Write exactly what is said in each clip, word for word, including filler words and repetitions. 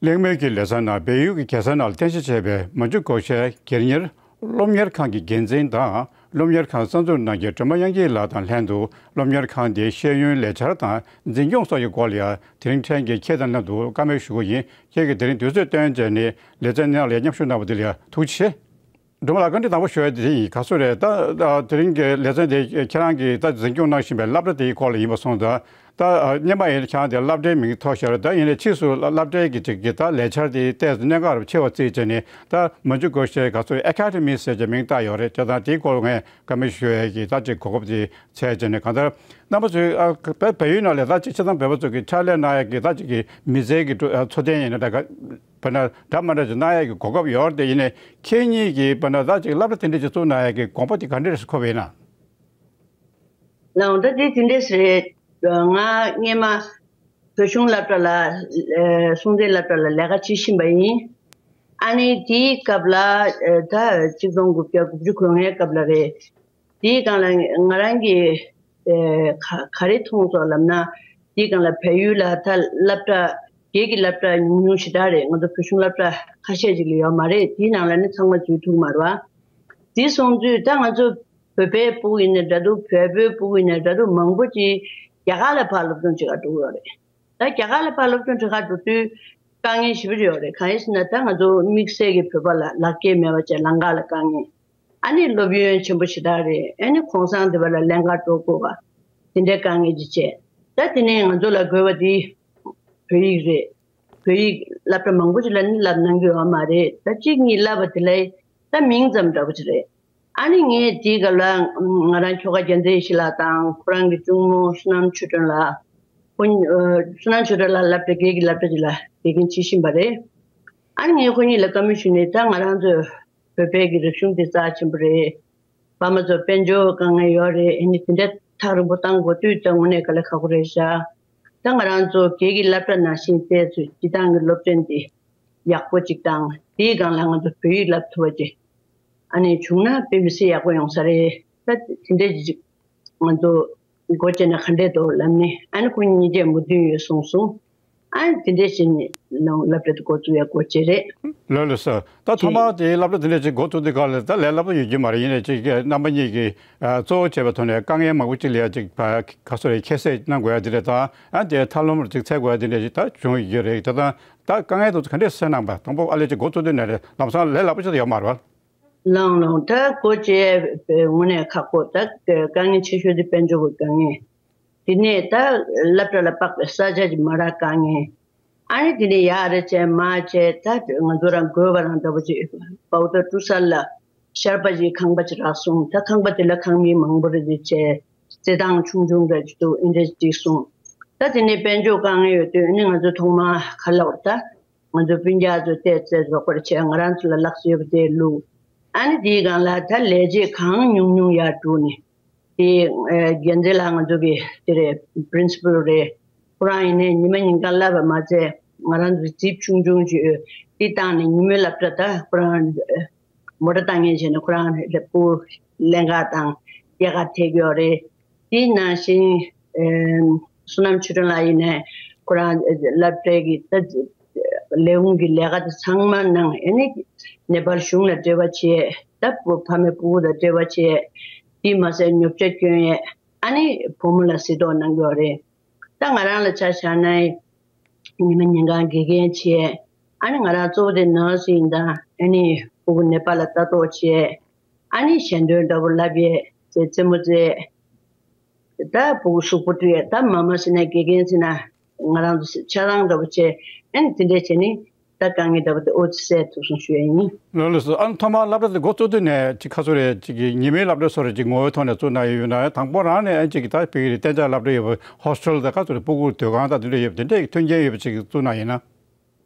གླེང་མོལ་གྱི་ལེ་ཚན་ནང་བལ་ཡུལ་གྱི་རྒྱལ་ས་ནང་ལ་རྟེན་གཞི་བྱས་པའི་མ་ཇུ་གོ་ཤའི་སྒེར་གཉེར་སློབ་གཉེར་ཁང་གི་འགན་འཛིན་དང་སློབ་གཉེར་ཁང་གསར་འཛུགས་གནང་མཁན་སྒྲོལ་མ་དབྱངས་སྐྱིད་ལགས་དང་ལྷན་དུ། སློབ་གཉེར་ཁང་དེའི་ཤེས་ཡོན་ལས་འཆར་དང་འཛིན་སྐྱོང་སོགས་ཀྱི་སྐོར་ལ་ཡང་དེ་རིང་ཕྲན་གྱིས་ཁྱེད་དང་མཉམ་དུ་བཀའ་མོལ་ཞུ་གི་ཡིན། ཁྱེད་ཀྱིས་དེ་རིང་དུས་ཚོད་བཏོན་བྱས་ནས་ལེ་ཚན་ནང་ལ་མཉམ་ཞུགས་གནང་བ་དེ་ལ་ཡང་ཐུགས་རྗེ་ཆེ། སྒྲོལ་མ་ལགས། བཀའ་འདྲི་དང་པོ་ཞུ་ཡ་དེ་ཡིན། ག་སུ་རེད། ད་ད་དེ་རིང་གི་ལེ་ཚན་དེ་ཁྱེད་རང་གིས་ད་འཛིན་སྐྱོང་གནང་བཞིན་པའི་སློབ་གྲྭ་དེའི་སྐོར་ལ་ཡིན་པ་སོང་ཙང་། ད་སྔོན་མ་ཡིན་ན་ཁྱེད་རང་དེ་སློབ་གྲྭའི་མིང་ཐོགས་ཤག་རེད། ད་ཡིན་ནའི་ཕྱིས་སུ་སློབ་གྲྭའི་གི་ཅིག་གི་ད་ལས་འཆར་དེ་ཏོག་ཙམ་གནད་འགག་རུ་ཆེ་བ་བརྩིས་བྱས་ནས། ད་མ་ཇུ་གོ་ཤའི་ག་སུ་ཨེ་ཀ་ཌེ་མི་ཟེར་གྱི་མིང་བཏགས་ཡོད་རེད། བྱས་ཙང་དེའི་སྐོར་ངས་བཀའ་མོལ་ཞུ་ཡ་གི་ད་ཅིག་གོ་སྐབས་དེ་འཚོལ་བྱས་ནས། གང་ལྟར་རྣམ་པ་ཚོས་ཨ་བལ་བལ་ཡུལ་ནང་ལ་ད་ཅིག་ཆ་ཚང་བོད་པ་ཚོ་གི་ཕྱག་ལས་གནང་ཡ་གི་ད་ཅིག་གི་མི་ཚེ་གི་འཚོ་རྟེན་ཡིན་ན་ད་ག་བ་ན་འདྲ་མ་འདྲ་ཅིག་གནང་ཡས་ཀྱི་གོ་སྐབས་ཡོད་རེད་དེ། ཡིན་ནའི་ཁྱེད་གཉིས་ཀྱིས་བ་ན་ད་ཅིག་སློབ་གྲྭ་དེ་འདྲ་ཅིག་བཙུགས་གནང་ཡས་ཀྱི་དགོངས་པ་དེ་ག་འདྲ་རེད་འཁོར་བ་ཡིན་ན། ལགས་འོང་། ད་དེ་དེ་འདྲ་ཞིག་རེད། ང་སྔོན་མ་བོད་གཞུང་སློབ་གྲྭ་ལ་ཨེ་སྲོང་བཙན་སློབ་གྲྭ་ལ་ལས་ཀ་བྱེད་བཞིན་པ་ཡིན། ཨ་ནི་དེའི་སྐབས་ལ་ཨེ་ད་ཆིག་སྟོང་དགུ་བརྒྱ་དགུ་བཅུ་གོ་ལྔའི་སྐབས་ལ་རེད། དེའི་སྒང་ལ་ང་རང་གིས་ཨེ་ག་ག་རེ་མཐོང་སོང་ལབ་ན། དེའི་སྒང་ལ་བལ་ཡུལ་ལ་ད་སློབ་གྲྭ་སྒེར་གྱི་སློབ་གྲྭ་ཉུང་ཉུང་ཞེ་དྲག་རེད། ང་ཚོ་བོད་གཞུང་སློབ་གྲྭ་ཁ་ཤས་ཅིག་ལས་ཡོད་མ་རེད། དེའི་ནང་ལ་ནི་ཚང་མ་འཛུལ་ཐུབ་མ་རེད་བ། དེ་སོང་དུས་ད་ང་ཚོ་བོད་པའི་ཕྲུ་གུ་ཡིན་ནའི་འདྲ་འདུག་བལ་པོའི་ཕྲུ་གུ་ཡིན་ནའི་འདྲ་འདུག་མང་པོ་ཅིག་རྒྱ་གར་ལ་ཕར་སློབ་སྦྱོང་བྱེད་ག་འགྲོ་གི་ཡོད་རེད། ད་རྒྱ་གར་ལ་ཕར་སློབ་སྦྱོང་བྱེད་ག་འགྲོ་དུས་དཀའ་ངལ་ཞེ་པོ་ཅིག་ཡོད་རེད། གང་ཡིན་ཟེར་ན་ད་ང་ཚོ་དམིགས་བསལ་གྱི་བོད་པ་ལ་ལག་འཁྱེར་མེད་པ་བྱས་ལམ་ཁ་ལ་དཀའ་ངལ། ཨ་ནི་སློབ་ཡོན་ཆེན་པོ་ཞེ་དྲག་རེད། ཨ་ནི་གུང་སེང་དེ་བ་ལ་ལེན་ག་འགྲོ་དགོས་པ་དེ་འདྲའི་དཀའ་ངལ་ཅིག་བྱས། ད་དེ་ནས་ང་ཚོ་ལ་དགོས་པ་དེ་བོད་ཡིག་རེད། བོད་ཡིག་སློབ་གྲྭ་མང་པོ་ཅིག་ལ་ནི་བསླབ་གནང་གི་ཡོད་མ་རེད། ད་གཅིག་གཉིས་བསླབ་པ་དེ་ལ་ད་མིང་ཙམ་འདྲ་པོ་ཅིག་རེད། ཨ་ནི་ངས་དེའི་སྐབས་ལ་ང་རང་ཁྱོ་ག་རྒྱལ་མཚན་ཡེ་ཤེས་ལགས་དང་ཁོ་རང་གི་གཅུང་མོ་བསོད་ནམས་ཆོས་སྒྲོན་ལགས། ཁོ་གཉིས་ཨ་བསོད་ནམས་ཆོས་སྒྲོན་ལགས་སློབ་གྲྭ་སྒེར་གྱི་སློབ་གྲྭ་ཅིག་ལ་དགེ་རྒན་བྱེད་བཞིན་པ་རེད། ཨ་ནི་ངས་ཁོ་གཉིས་ལ་བཀའ་མོལ་ཞུས་ནས། ད་ང་རང་ཚོ་བོད་པའི་གི་རིག་གཞུང་དེ་རྩ་ཆེན་པོ་རེད། ཕ་མ་ཚོ་དཔལ་འབྱོར་དཀའ་ངལ་ཡོད་རེད། ཨ་ནི་དེ་འདྲ་ཐག་རིང་པོ་བཏང་དགོས་དུས་ད་དངོས་གནས་དཀའ་ལས་ཁག་པོ་རེད་ཤག་ད་ང་རང་ཚོ་སྒེར་གྱི་སློབ་གྲྭ་ནང་བཞིན་བལྟས་ཚོད་སྤྱི་བཏང་གི་སློབ་ཚན་དེ་ཡག་པོ་ཅིག་དང་། དེའི་སྒང་ལ་ང་ཚོ་བོད་ཡིག་བསླབ་ཐུབ་པ་ཅིག་ཨ་ནི་བྱུང་ན་དཔེ་མི་སྲིད་ཡག་པོ་ཡོང་ས་རེད། ད་དེ་འདྲ་ཅིག་ང་ཚོ་སྒོ་ཕྱེ་ན་ག་འདྲས་འདུག་ལབ་ནས། ཨ་ནི་ཁོ་གཉིས་ཀས་མོས་མཐུན་ཡོད་གསུངས་སོང་། ཨ་ནི་དེ་འདྲས་བྱས་ནས་ནང་སློབ་གྲྭ་དེ་འགོ་བཙུགས་ཡ་སྒོ་ཕྱེ་རེད། ལགས་ལགས་སོ། ད་ཐོག་མར་དེ་སློབ་གྲྭ་དེ་འདྲས་ཅིག་འགོ་བཙུགས་དུས་སྐབས་ལ་ད་ལས་སླ་པོ་ཡོད་རྒྱུ་མ་རེད། ཡིན་ནའི་ཅིག་རྣམ་པ་གཉིས་ཀྱིས་ཨ་གཙོ་བོ་བྱས་པའི་ཐོག་ནས་དཀའ་ངལ་མང་པོ་ཅིག་ལ་ཡ་ཅིག་ཕ་ག་སོ་རེ་ཁྱད་བསད་གནང་དགོས་ཡ་དེ་འདྲས་དང་། ཨ་དེ་མཐའ་ལམ་ཅིག་འཚོལ་དགོས་ཡ་དེ་འདྲས་ཅིག་ད་བྱུང་ཡོད་རེད། ད་ད་ད་དཀའ་ངལ་དེ་ཚོ་ག་འདྲས་སེལ་གནང་པ། དང་པོ་ཨ་ལས་ཅིག་འགོ་བཙུགས་དུས་ནས་རེད། ལམ་སང་ལས་སླ་པོ་ཅིག་ཡོད་མ་རེད་བ། ལགས་ལགས། ད་སྒོ་ཕྱེ་དངོས་གནས་ཁག་པོ། ད་དཀའ་ངལ་ཆེ་ཤོས་དེ་དཔལ་འབྱོར་གྱི་དཀའ་ངལ། དེ་ནས་ད་སློབ་གྲྭ་ལ་དཔག་པའི་ས་ཆ་ཅིག་མ་རག་དཀའ་ངལ། ཨ་ནི་དེ་ནས་ཡར་བྱས་མར་བྱས། ད་ང་ཚོ་རང་དགོས་པ་རང་འདྲ་པོ་ཅིག་པའོ་ཏ་ཀྲུ་སལ་ལ་ཤར་པ་ཅིག་ཁང་པ་ཅིག་རག་སོང་། ད་ཁང་པ་དེ་ལ་ཁང་མིག་མང་པོ་རེ་རེ་བྱས། རྩེད་ཐང་ཆུང་ཆུང་འདྲ་ཅིག་འདུག་ཨེ་འདྲ་ཅིག་སོང་། ད་དེ་ནས་དཔལ་འབྱོར་དཀའ་ངལ་ཡོད་དུས་ཨ་ནི་ང་ཚོ་ཐོག་མར་ག་ལབ་དགོས་རེད། ད་ང་ཚོ་སྤུན་ཀྱག་ཚོ་བལྟས་ཚེ་རོགས་པར་བྱས། ང་རང་ཚོ་ལ་ལག་རྩལ་ཡོད་པ་དེ་བླུགས། ཨ་ནི་དེའི་སྒང་ལ་ད་ལས་བྱེད་གང་ཉུང་ཉུང་ཡར་བསྒྲུགས་ནས། དེ་ཨ་རྒྱལ་མཚན་ལགས་ང་ཚོ་གི་དེ་རེད། པི་རིན་སི་པལ་རེད། ཁོ་རང་ཡིན་ནའི་ཉི་མ་ཉིན་གང་བསླབ་པ་མ་ཚད། ང་རང་ཚོ་ཛིབ་ཆུང་ཆུང་ཅིག་ཡོད། དེ་བཏང་ནས་ཉིན་མོའི་སློབ་གྲྭ། ད་ཁོ་རང་མོ་ཊ་བཏང་མཁན་བྱས་ནས་ཁོ་རང་རེ་སྤུ་གུ་ལེན་ག་དང་སྐྱེལ་ག་ཐད་ཀྱི་ཡོད་རེད། དེ་ནང་བཞིན་ཨེམ་བསོད་ནམས་ཆོས་སྒྲོན་ལགས་ཡིན་ནའི་ཁོ་རང་སློབ་གྲྭའི་གི་ད་ལས་ཁུངས་ཀྱི་ལས་ཀ་དེ་ཚང་མ་གནང་། ཨ་ནི་ནེ་པཱལ་གཞུང་ལ་འབྲེལ་བ་བྱས། ད་ཕ་མའི་སྤུ་གུ་དང་འབྲེལ་བ་བྱས། དེ་མ་ཟད་ཉོ་ཆ་སྐྱོན་ཡས། ཨ་ནི་བུ་མོ་ལ་གཟིགས་རྟོག་གནང་གི་ཡོད་རེད། ད་ང་རང་ལ་ཆ་བཞག་ན་ཉི་མ་ཉིན་གང་དགེ་རྒན་བྱས། ཨ་ནི་ང་རང་གཙོ་བོ་དེ་ནར་སི་ཡིན་ད། ཨ་ནི་ཕྲུ་གུ་ནེ་པཱལ་ལ་ལྟ་རྟོག་བྱས། ཨ་ནི་ཞལ་འདོན་འདྲ་པོ་ལབ་ཡས་བྱས། རྩེད་མོ་རྩེ། ད་ཕྲུ་གུ་གཟུགས་པོ་བཀྲུ་ཡས། ད་མ་མ་ཟེར་ན་དགེ་རྒན་ཟེར་ན་ང་རང་ཚོ་ཆ་ཚང་འདྲ་པོ་བྱས། ཨ་ནི་དེ་འདྲས་བྱས་ནས་ད་དཀའ་ངལ་འདྲ་པོ་དེ་ཨོ་ཙི་སེལ་ཐུབ་སོང་ཞུ་ཡས་ཡིན། ལགས་ལགས་སོ། ཨ་ནི་ཐོག་མར་སློབ་གྲྭ་དེ་འགོ་བཙུགས་དུས་ནས་ཅིག་ག་ཚོད་རེད། ཅིག་གི་ཉིན་མོའི་སློབ་གྲྭ་སོགས་རེད། ཅིག་ངོ་བོའི་ཐོག་ནས་བཙུགས་གནང་ཡོད་ན། དང་པོ་རང་ནས་ཨ་ཅིག་གི་ད་བོད་ཀྱི་གཏན་འཇགས་སློབ་གྲྭ་ཡོད་པ། ཧོ་སི་ཊེལ་དང་ག་ཚོད་རེད། ཕྲུ་གུ་སྡོད་ཁང་དང་དེ་འདྲ་ཡོད་པ། དེ་འདྲའི་མཐུན་རྐྱེན་ཡོད་པ་ཅིག་བཙུགས་གནང་ཡིན་ན།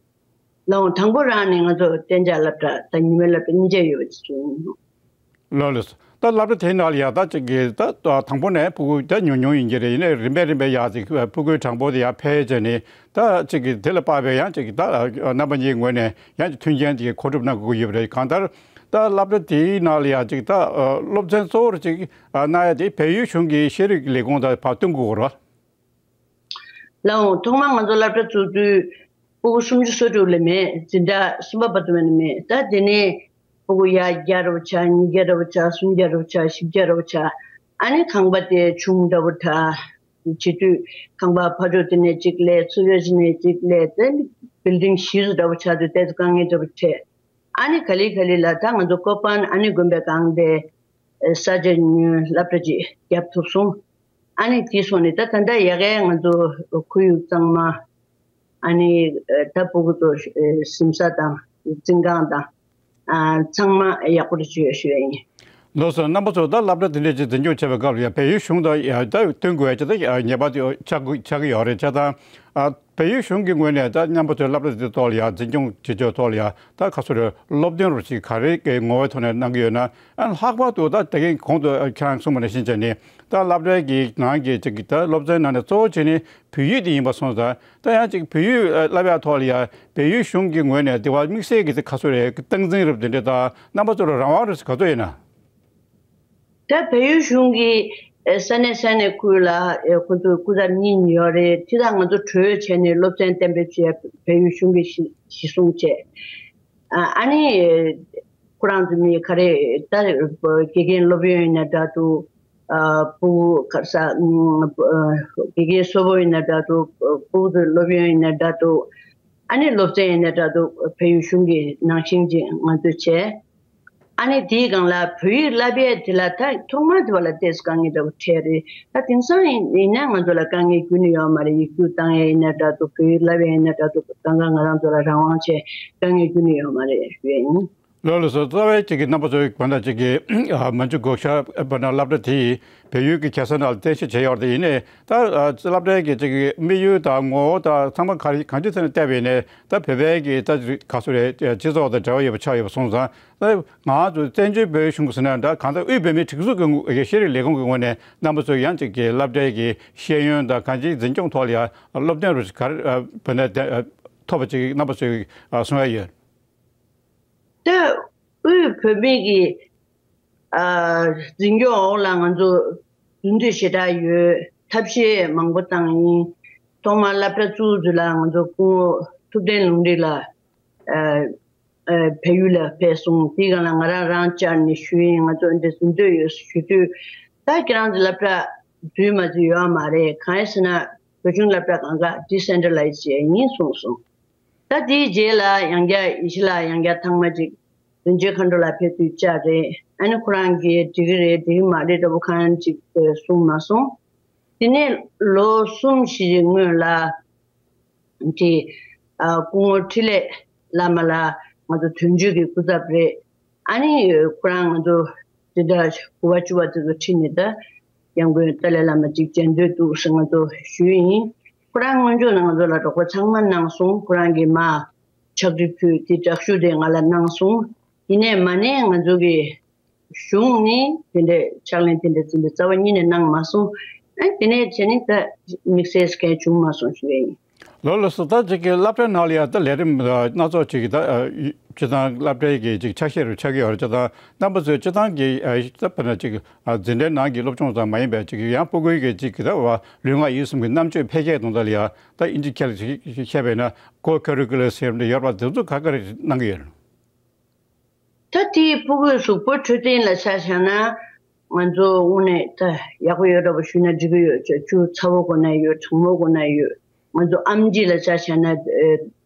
ལགས་འོང་། དང་པོ་རང་ནས་ང་ཚོ་གཏན་འཇགས་སློབ་གྲྭ་དང་ཉིན་མོའི་སློབ་གྲྭ་གཉིས་ཆ་ཡོད་པ་ཅིག་བཙུགས་ཡིན། ལགས་ལགས་སོ། ད་སློབ་གྲྭ་དེའི་ནང་ལ་ཡང་ད་ཅིག་གི་ད་དང་པོ་ནས་ཕྲུ་གུ་ད་ཉུང་ཉུང་ཡིན་གྱི་རེད། ཡིན་ནའི་རིམ་པས་རིམ་པས་ཡར་ཅིག་ཕྲུ་གུའི་གྲངས་འབོར་དེ་ཡར་འཕེལ་བྱས་ནས། ད་ཅིག་གི་དེ་ལ་དཔག་པའི་ཡང་ཅིག་གི་ད་རྣམ་པ་གཉིས་ངོས་ནས་ཡང་ཅིག་མཐུན་རྐྱེན་དེ་གི་མཁོ་སྒྲུབ་གནང་དགོས་ཀྱི་ཡོད་པ་རེད། གང་ལྟར་ད་སློབ་གྲྭ་དེའི་ནང་ལ་ཡང་ཅིག་ད་སློབ་ཚན་གཙོ་བོར་ཅིག་གནང་ཡ་དེ་བལ་ཡུལ་གཞུང་གི་ཤེས་རིག་ལས་ཁུངས་དང་ཕར་བསྟུན་དགོས་ཀྱི་རེད་བ། ལགས་འོང་། ཐོག་མར་ང་ཚོ་སློབ་གྲྭ་བཙུགས་དུས་ སྤུ་གུ་སུམ་ཅུ་སོ་དྲུག་ལས་མེད། འཛིན་གྲྭ་གསུམ་པ་བར་དུ་མ་ནས་མེད། ད་དེ་ནས་སྤུ་གུ་ཡར་བརྒྱ་འདྲ་བོ་ཆགས། ཉིས་བརྒྱ་འདྲ་བོ་ཆགས། སུམ་བརྒྱ་འདྲ་བོ་ཆགས། བཞི་བརྒྱ་འདྲ་བོ་ཆགས། ཨ་ནི་ཁང་པ་དེ་ཆུང་འདྲ་བོ་དྲགས། བྱེད་དུས་ཁང་པ་ཕར་ཕྱོགས་དེ་ནས་གཅིག་སླེབས། ཚུར་ཕྱོགས་དེ་ནས་གཅིག་སླེབས། དེ་ནི་བིལ་ཌིང་བཞི་བཟོ་འདྲ་བོ་ཆགས་དུས་དེ་ཚོ་དཀའ་ངལ་འདྲ་བོ་འཕྲད། ཨ་ནི་ག་ལེ་ག་ལེ་ལ་ད་ང་ཚོ་ཀོ་པན་ཨ་ནི་དགོན་པའི་སྒང་དེ་ས་ཆ་ཉོས། སློབ་གྲྭ་ཅིག་བརྒྱབ་ཐུབ་སོང་། ཨ་ནི་དེ་སོང་ནས་ད་ད་ལྟ་ཡ་གིའི་ང་ཚོ་ཁོར་ཡུག་གཙང་མ། ཨ་ནི་ད་སྤུ་གུ་ཚོ་གཟིམ་ས་དང་འཛིན་ཁང་དང་ཚང་མ་ཡག་པོ་རེད་ཅེས་ཞུ་ཡ་ཡིན། ལགས་སོ། རྣམ་པ་ཚོ་ད་སློབ་གྲྭ་དེ་འདྲས་ཅིག་འཛིན་སྐྱོང་བྱེད་པའི་སྐབས་ལ་ཡ་བལ་ཡུལ་གཞུང་དང་ཡ་ད་བསྟུན་དགོས་ཡ་ཅིག་ད་ངེས་པར་དུ་ཆགས་ཀྱི་ཆགས་ཀྱི་ཡོད་རེད། བྱས་ཙང་ཨ་བལ་ཡུལ་གཞུང་གི་ངོས་ནས་ད་རྣམ་པ་ཚོའི་སློབ་གྲྭ་དེ་ཐོག་ལ་ཡ་འཛིན་སྐྱོང་བྱེད་ཕྱོགས་ཐོག་ལ་ཡ་ད་ག་ཚོད་རེད། སློབ་སྟོན་རུ་ཞིག་ག་རེ་གི་ངོ་བོའི་ཐོག་ནས་གནང་གི་ཡོད་ན། ཨ་ལྷག་པར་དུ་ད་དེ་གིན་གོང་དུ་ཁྱེད་རང་གསུངས་པ་ནང་བཞིན་བྱས་ནས་ད་སློབ་གྲྭའི་གི་ནང་གི་ཅིག་གི་ད་སློབ་ཚན་ནང་ནས་གཙོ་བོ་བྱས་ནས་བོད་ཡིག་དེ་ཡིན་པ་སོང་ཙང་། ད་ཡང་ཅིག་བོད་ཡིག་བསླབ་ཡག་ཐོག་ལ་ཡ་བལ་ཡུལ་གཞུང་གི་ངོས་ནས་དེ་བ་དམིགས་བསལ་གྱི་དེ་ག་ཚོད་རེད། སྟངས་འཛིན་རབས་དེ་འདྲ་དང་རྣམ་པ་ཚོ་ལ་རང་དབང་རེད་ཟེར་ག་ཚོད་ཡིན་ན། ད་བལ་ཡུལ་གཞུང་གིས་ས་གནས་ས་གནས་ཁུལ་ལ་ཁོ་ཚོའི་སྐུ་ཚབ་གཉིས་ཡོད་རེད། དེ་དག་ང་ཚོ་གྲོས་བྱས་ནས་སློབ་ཚན་གཏན་འབེབས་བྱས། བལ་ཡུལ་གཞུང་གིས་གཞི་གཞི་བཟུང་བྱས། ཨ་ནི་ཁོ་རང་ཚོ་མི་ག་རེ་ད་དགེ་རྒན་སློབ་ཡོན་ཡིན་ན་འདྲ་འདུག་ཨ་སྤུ་གུ་ག་རེ་ཟ། ཨ་དགེ་རྒན་གསོ་བ་ཡིན་ན་འདྲ་འདུག་སྤུ་གུ་ཚོའི་སློབ་ཡོན་ཡིན་ན་འདྲ་འདུག་ཨ་ནི་སློབ་ཚན་ཡིན་ན་འདྲ་འདུག་བལ་ཡུལ་གཞུང་གིས་ནང་བཞིན་ཅིག་ང་ཚོས་བྱས། ཨ་ནི་དེའི་སྒང་ལ་བོད་ཡིག་བསླབ་ཡས་དེ་ལ་ད་ཐོག་མར་དེ་བ་ལ་ཏོག་ཙམ་དཀའ་ངལ་འདྲ་བོ་འཕྲད་རེད། ད་དེང་སང་ཡིན་ཡིན་ན་ང་ཚོ་ལ་དཀའ་ངལ་ཁྱོན་ནས་ཡོད་མ་རེད། ཡིག་རྒྱུགས་བཏང་ཡས་ཡིན་ན་འདྲ་འདུག་བོད་ཡིག་བསླབ་ཡས་ཡིན་ན་འདྲ་འདུག་གང་ག་ང་རང་ཚོ་ལ་རང་དབང་བྱས་དཀའ་ངལ་ཁྱོན་ནས་ཡོད་མ་རེད་ཞུ་ཡས་ཡིན། ལགས་ལགས་སོ། རྩ་བའི་ཅིག་གི་རྣམ་པ་ཚོའི་བར་ན་ཅིག་གི་མན་ཇུ་གྷོ་ཤ་བར་ན་སློབ་གྲྭ་དེ་ཡིས་བལ་ཡུལ་གྱི་རྒྱལ་ས་ནང་ལ་རྟེན་གཞི་བྱས་ཡོད་རེད། ཡིན་ནའི་ད་སློབ་གྲྭའི་གི་ཅིག་གི་དམིགས་ཡུལ་དང་ངོ་བོ་དང་ཚང་མ་ག་རེ་གང་ཅིའི་ཐད་ནས་བལྟས་པ་ཡིན་ནའི་ད་བོད་པའི་གི་ད་ག་ཚོད་རེད། སྤྱི་ཚོགས་དང་འབྲེལ་བ་ཡོད་པ་ཆགས་ཡོད་པ་སོང་ཙང་། ད་ང་ཚོ་བཙན་བྱོལ་བོད་གཞུང་གི་ཟེར་ན་འདྲ། གང་ལྟར་དབུས་བོད་མིའི་སྒྲིག་འཛུགས་ཀྱི་ཤེས་རིག་ལས་ཁུངས་ཀྱི་ངོས་ནས་རྣམ་པ་ཚོ་ཡང་ཅིག་གི་སློབ་གྲྭའི་གི་ཤེས་ཡོན་དང་གང་ཅིའི་འཛིན་སྐྱོང་ཐོག་ལ་ཡང་སློབ་སྟོན་རུ་ག་རེ་བོད་ནས་ཐོབ་པ་ཅིག་རྣམ་པ་ཚོས་གསུང་ཡ་ཡོད། ད་དབུས་བོད་མི་གི་ཨ་འཛིན་སྐྱོང་འོག་ལ་ང་ཚོ་མདུན་སྐྱོད་ཞེ་དྲག་ཡོད། ཐབས་ཤེས་མང་པོ་བཏང་ཡིན། ཐོག་མར་སློབ་གྲྭ་བཙུགས་དུས་ལ་ང་ཚོ་སྐུ་ངོ་ཐུབ་བསྟན་ལུང་རིགས་ལགས་ཨ་ཨ་བལ་ཡུལ་ལ་ཕེབས་སོང་། དེའི་སྒང་ལ་ང་རང་རང་བཅར་ནས་ཞུས་ཡིན། ང་ཚོ་འདི་འཛིན་འདོད་ཡོད་ཞུ་དུས། ད་ཁྱེད་རང་ཚོ་སློབ་གྲྭ་འཛུལ་མ་འཛུལ་ཡོད་མ་རེད། གང་ཡིན་ཟེར་ན་བོད་གཞུང་སློབ་གྲྭ་གང་ག་ཌི་སེན་ཊྲ་ལའི་ཛི་བྱས་ཡིན་གསུངས་སོང་། ད་དེའི་རྗེས་ལ་ཡང་བསྐྱར་ཡེ་ཤེས་ལགས་ཡང་བསྐྱར་ཐེངས་མ་གཅིག་བཙན་བྱོལ་མཁའ་འགྲོ་ལ་ཕེབས་དུས་བཅར་རེད། ཨ་ནི་ཁོ་རང་གིས་འགྲིག་གི་རེད་འགྲིག་གི་མ་རེད་འདྲ་པོ་གང་ཡང་ཅིག་གསུངས་མ་སོང་། དེ་ནས་ལོ་གསུམ་བཞི་སྔོན་ལ་དེ་ཨ་སྐུ་ངོ་འཕྲིན་ལས་བླ་མ་ལགས་ང་ཚོ་དོན་གཅོད་ཀྱི་སྐུ་ཚབ་རེད། ཨ་ནི་ཁོ་རང་ང་ཚོ་དེ་འདྲ་དགུ་པ་བཅུ་པ་དེ་ཚོ་ཁྲིད་ནས་ད་སྐྱབས་མགོན་ཏཱ་ལའི་བླ་མ་གཅིག་མཇལ་འདོད་འདུག་ཟེར་ང་ཚོ་ཞུས་ཡིན། ཁོ་རང་སྔོན་འཇུག་ནས་ང་ཚོ་ལ་རོགས་པ་ཚང་མ་གནང་སོང་། ཁོ་རང་གིས་མར་ཕྱག་བྲིས་ཕུལ་དེ་དྲག་ཤུགས་དེ་ང་ལ་གནང་སོང་། ཡིན་ནའི་མ་ནས་ང་ཚོ་གི་གཞུང་ནས་དེ་འདྲའི་ཕྱག་ལེན་དེ་འདྲ་འཛིན་པའི་རྩ་བ་ཉིད་ནས་གནང་མ་སོང་། ཨ་དེ་ནས་བྱས་ནས་ད་དམིགས་བསལ་གང་བྱུང་མ་སོང་ཞུ་ཡ་ཡིན། ལགས་ལགས་སོ། ད་ཅིག་གི་སློབ་གྲྭའི་ནང་ལ་ཡང་ད་ལས་རིམ་ཨ་སྣ་ཚོགས་ཅིག་གི་ད་ཨ་སྤྱི་བཏང་སློབ་གྲྭའི་གི་ཅིག་ཆ་ཤས་རུ་ཆགས་ཀྱི་ཡོད་རེད། སྤྱི་བཏང་རྣམ་པ་ཚོས་སྤྱི་བཏང་གི་ཨ་ད་དཔེར་ན་ཅིག་ཨ་འཛིན་གྲྭའི་ནང་གི་སློབ་སྦྱོང་ཙམ་མ་ཡིན་པའི་ཅིག་ཡང་སྤུ་གུའི་གི་ཅིག་གི་ད་བ་ལུས་ངག་ཡིད་གསུམ་གྱི་རྣམ་དཔྱོད་འཕེལ་རྒྱས་གཏོང་ཐབས་ལ་ཡང་ད་ཨིན་ཇི་སྐད་ལ་ཅིག་བཤད་པས་ན་ཀོ་ཁ་རི་ཀུ་ལར་ཟེར་ཡོད་པ་དེ་ཚོ་ག་ག་རེ་གནང་གི་ཡོད་རེད། ད་དེའི་སྤུ་གུའི་གཟུགས་པོ་འཕྲོད་བསྟེན་ལ་ཆ་བཞག་ན་ང་ཚོ་དངོས་གནས་ད་ཡག་པོ་ཡོད་འདྲ་པོ་ཞུས་ན་འགྲིག་གི་ཡོད། ཆུ་ཚ་བོ་གོ་ན་ཡོད། གྲང་མོ་གོ་ན་ཡོད། ང་ཚོ་ཨེམ་ཆི་ལ་ཆ་བཞག་ན་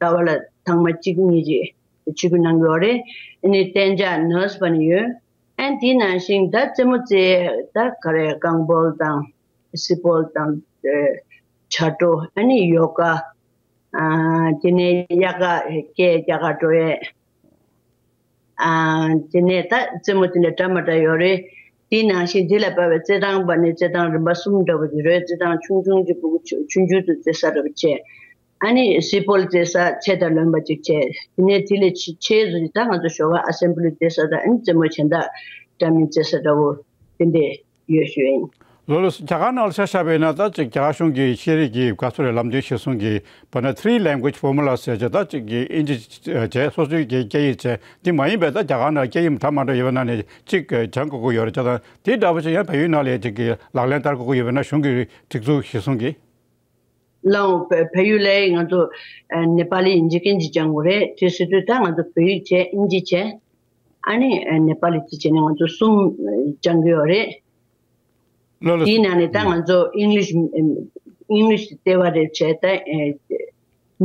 ཟླ་བ་ལ་ཐེངས་མ་གཅིག་གཉིས་ཅིག་བྱེད་རྒྱུ་གནང་གི་ཡོད་རེད། ཨ་ནི་གཏན་འཇགས་ནར་སི་པ་ནི་ཡོད། ཨ་ནི་དེ་ནང་བཞིན་ད་རྩེད་མོ་རྩེ་ད་ག་རེ་རྐང་སྤོལ་དང་། སི་སྤོལ་དང་། ཕྱར་གྲུ། ཨ་ནི་ཡོ་ག་ཨ་དེ་ནས་དབྱར་ཁ་སྐྱེས་རྒྱ་གར་འགྲོ་ཡས། ཨ་དེ་ནས་ད་རྩེད་མོ་དེ་འདྲ་འདྲ་མ་འདྲ་ཡོད་རེད། དེའི་ནང་བཞིན་དེ་ལ་དཔག་པའི་རྩེད་ཐང་པ་ནི་རྩེད་ཐང་རིམ་པ་གསུམ་འདྲ་བོ་ཅིག་རེད། རྩེད་ཐང་ཆུང་ཆུང་ཅིག་སྤུ་གུ་ཆུང་ཆུང་དུ་རྩེ་ས་འདྲ་བོ་བྱས། ཨ་ནི་སི་སྤོལ་རྩེ་ས་ཆེ་དང་ལོན་པ་ཅིག་བྱས། དེ་ནས་དེ་ལས་ཆེ་ཆེ་ཚོ་ཅིག་ད་ང་ཚོ་ཞོགས་ཀ་ཨ་སེམ་བྷི་ལི་རྩེ་ས་དང་ཨ་ནི་རྩེད་མོ་གཞན་དག་འདྲ་མིན་རྩེ་ས་འདྲ་བོ་དེ་འདྲས་ཡོད་ཞུ་ཡིན། ལགས་ལགས། རྒྱ་གར་ནང་ལ་ཆ་བཞག་པ་ཡིན་ན་ད་ཅིག་རྒྱ་གར་གཞུང་གི་ཤེས་རིག་གི་ག་ཚོད་རེད་ལམ་སྟོན་གཞིར་བཟུང་གིས་བར་ན་three language formula ཟེར་བྱས་ད་ཅིག་གི་ཨིན་ཇི་བྱས་སོ་སོའི་གི་སྐད་ཡིག་བྱས་འདི་མ་ཡིན་པའི་ད་རྒྱ་གར་ནང་སྐད་ཡིག་གྲངས་མང་དྲགས་ཡོད་པ་ནང་ནས་གཅིག་སྦྱང་དགོས་ཀྱི་ཡོད་རེད། བྱས་ཙང་དེ་འདྲ་པོ་ཞིག་ཡང་བལ་ཡུལ་ནང་ལ་ཅིག་གི་ལག་ལེན་བསྟར་དགོས་ཀྱི་ཡོད་པ་ན་གཞུང་གི་སྒྲིག་འཛུགས་གཞིར་བཟུང་གིས། ལའོ་བལ་བལ་ཡུལ་ལ་ང་ཚོ་ཨ་ནེ་པ་ལི་ཡིན་གཅིག་མིན་གཅིག་སྦྱང་དགོས་རེད། དེ་ཟེར་དུས་ད་ང་ཚོ་བོད་ཡིག་བྱས། དབྱིན་ཇི་བྱས། ཨ་ནི་ཨ་ནེ་པ་ལི་ཅིག་བྱས་ནས་ང་ཚོ་གསུམ་ཨ་སྦྱང་གི་ཡོད་རེད། ལོ་ལོ། དེའི་ནང་ནས་ད་ང་ཚོ་ཨིང་ལིཤ་ཨིང་ལིཤ་ལྟེ་བ་རེད་བྱས། ད་ཨ་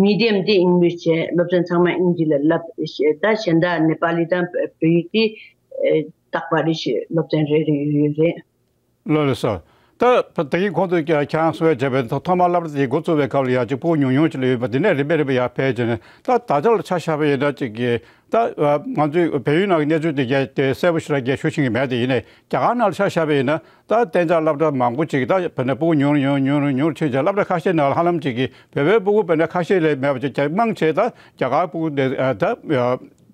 མི་ཌི་ཡམ་དེ་ཨིང་ལིཤ་བྱས། སློབ་ཚན་ཚང་མ་དབྱིན་ཇི་ལ་བསླབ། ད་གཞན་དག་ནེ་པ་ལི་དང་བོད་ཡིག་དེ་ཨ་རྟག་པར་རེ་བཞིན་སློབ་ཚན་རེ་རེ་ཡོད་ཡོད་རེད། ལགས་ལགས་སོ། ད་ད་གིན་གོང་དུ་ཁྱེད་རང་གསུང་བ་བྱས་པའི་ཐོག་མར་སློབ་གྲྭ་དེ་འགོ་བཙུགས་པའི་སྐབས་ལ་ཡང་ཅིག་སྤུ་གུ་ཉུང་ཉུང་ཅིག་ལ་ཡོད་པ་དེ་ནས་རིམ་པས་རིམ་པས་ཡར་འཕེལ་བྱས་ནས། ད་ད་ཆ་ལ་ཆ་བཞག་པ་ཡིན་ན་ཅིག་གི་ད་ང་ཚོའི་བལ་ཡུལ་ནང་གི་གནས་ཚུལ་དེ་རྒྱ་དེ་གསལ་པོ་ཞེ་དྲག་རྒྱ་ཞུ་ཤེས་ཀྱི་མེད་དེ། ཡིན་ནའི་རྒྱ་གར་ནང་ལ་ཆ་བཞག་པ་ཡིན་ན། ད་གཏན་འཇགས་སློབ་གྲྭ་མང་པོ་ཅིག་ད་བོད་ནས་སྤུ་གུ་ཉུང་རུ་ཉུང་རུ་ཉུང་རུ་ཉུང་རུ་ཕྱིན་བྱས། སློབ་གྲྭ་ཁ་ཤས་ནང་ལ་ཧ་ལམ་ཅིག་གི་བོད་པའི་སྤུ་གུ་དཔེར་ན་ཁ་ཤས་ལས་མེད་པ་ཅིག་རྒྱ་མང་ཆེ་ད་རྒྱ་གར་སྤུ་གུ་དེ་ད་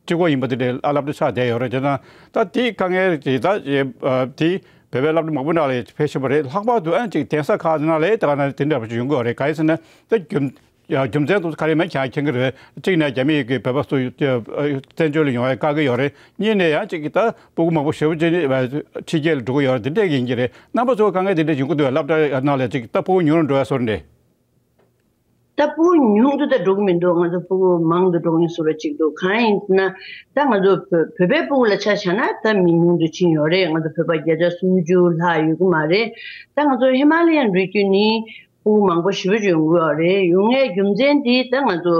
གཅིག་པོ་ཡིན་པ་དེ་འདྲའི་སློབ་གྲྭ་ཆགས་བསྡད་ཡོད་རེད། བྱས་ཙང་ད་དེའི་དཀའ་ངལ་དེ་ད་དེ་བོད་པའི་སློབ་གྲྭ་མང་པོ་ནང་ལ་འཕེལ་བཞིན་པ་རེད། ལྷག་པར་དུ་ཨ་ཅིག་གདན་ས་ཁག་ནང་ལ་ད་ག་ནང་དེ་འདྲ་བ་ཞིག་ཡོང་གི་ཡོད་རེད། གང་ཡིན་ཟེར་ན་ད་རྒྱུ་ཡ་རྒྱུ་མཚན་དེ་ཚོ་ག་རེ་མིན་ཁྱེད་རང་མཁྱེན་གྱི་རེད། གཅིག་ནས་རྒྱ་མི་ཡིས་བོད་པ་ཚོ་བཙན་བྱོལ་ལ་ཡོང་ཡ་བཀག་གི་ཡོད་རེད། གཉིས་ནས་ཡང་གཅིག་གི་ད་སྤུ་གུ་མང་པོ་ཞེ་པོ་ཅིག་ཕྱི་རྒྱལ་ལ་འགྲོ་གི་ཡོད་རེད། དེ་འདྲས་ཡིན་གྱི་རེད། རྣམ་པ་ཚོ་དཀའ་ངལ་དེ་འདྲས་ཡོང་གི་འདུག་སློབ་གྲྭ་ནང་ལ་ཅིག་ད་སྤུ་གུ་ཉུང་རུ་འགྲོ་ཡ་བཟོ་འདྲ། ད་སྤུ་གུ་ཉུང་དུ་ད་འགྲོ་གི་མི་འདུག་ང་ཚོ་སྤུ་གུ་མང་དུ་འགྲོ་གི་བཟོ་འདྲ་ཅིག་འདུག་གང་ཡིན་ཟེར་ན་ད་ང་ཚོ་བོད་བོད་པའི་སྤུ་གུ་ལ་ཆ་བཞག་ན་ད་མི་ཉུང་དུ་ཕྱིན་ཡོད་རེད། ང་ཚོ་བོད་པ་བརྒྱ་ཆ་སུམ་ཅུ་ལྷག་ཡོད་གི་མ་རེད། ད་ང་ཚོ་ཧི་མ་ལ་ཡན་རི་རྒྱུད་ནི་སྤུ་གུ་མང་པོ་ཞེ་པོ་ཅིག་ཡོང་གི་ཡོད་རེད། ཡོང་ཡའི་རྒྱུ་མཚན་དེ་ད་ང་ཚོ་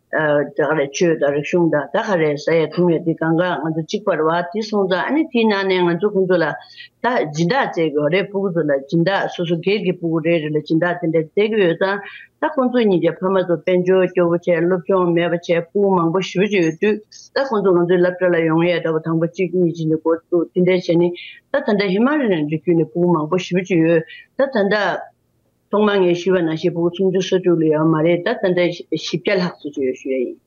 ཨ་ད་ག་རེ་ཆོས་དང་རིག་གཞུང་དང་ད་ག་རེ་ཟ་ཡ་འཐུང་ཡ་དེ་གང་ག་ང་ཚོ་གཅིག་པ་རེད་པ། དེ་སོང་ཙང་ཨ་ནི་དེའི་ནང་ནས་ང་ཚོ་ཁོང་ཚོ་ལ་ད་སྦྱིན་བདག་བཙལ་གི་ཡོད་རེད། སྤུ་གུ་ཚོ་ལ་སྦྱིན་བདག་སོ་སོ་སྒེར་གྱི་སྤུ་གུ་རེ་རེ་ལ་སྦྱིན་བདག་དེ་འདྲ་བཙལ་གི་ཡོད་ཙང་། ད་ཁོང་ཚོ་གཉིས་ཀྱི་ཕ་མ་ཚོ་དཔལ་འབྱོར་སྐྱོ་བོ་བྱས། སློབ་སྦྱོང་མེད་པ་བྱས། སྤུ་གུ་མང་པོ་ཞེ་པོ་ཅིག་ཡོད་དུས། ད་ཁོང་ཚོ་ང་ཚོའི་སློབ་གྲྭ་ལ་ཡོང་ཡས་འདྲ་བོ་དང་པོ་གཅིག་གཉིས་བྱས་ནས་འགོ་བཙུགས། དེ་འདྲ་བྱས་ནས་ད་ད་ལྟ་ཧི་མ་ལ་ཡན་རི་རྒྱུད་ནས་སྤུ་གུ་མང་པོ་ཞེ་པོ་ཅིག་ཡོད། ད་ད་ལྟ་ཐོག་མར་ངས་ཞུས་པ་ནང་བཞིན་སྤུ་གུ་སུམ་ཅུ་སོ་དྲུག་ལས་ཡོད་མ་རེད། ད་ད་ལྟ་བཞི་བརྒྱ་ལྷག་ཙམ་ཅིག་ཡོད་ཞུ་ཡ་ཡིན།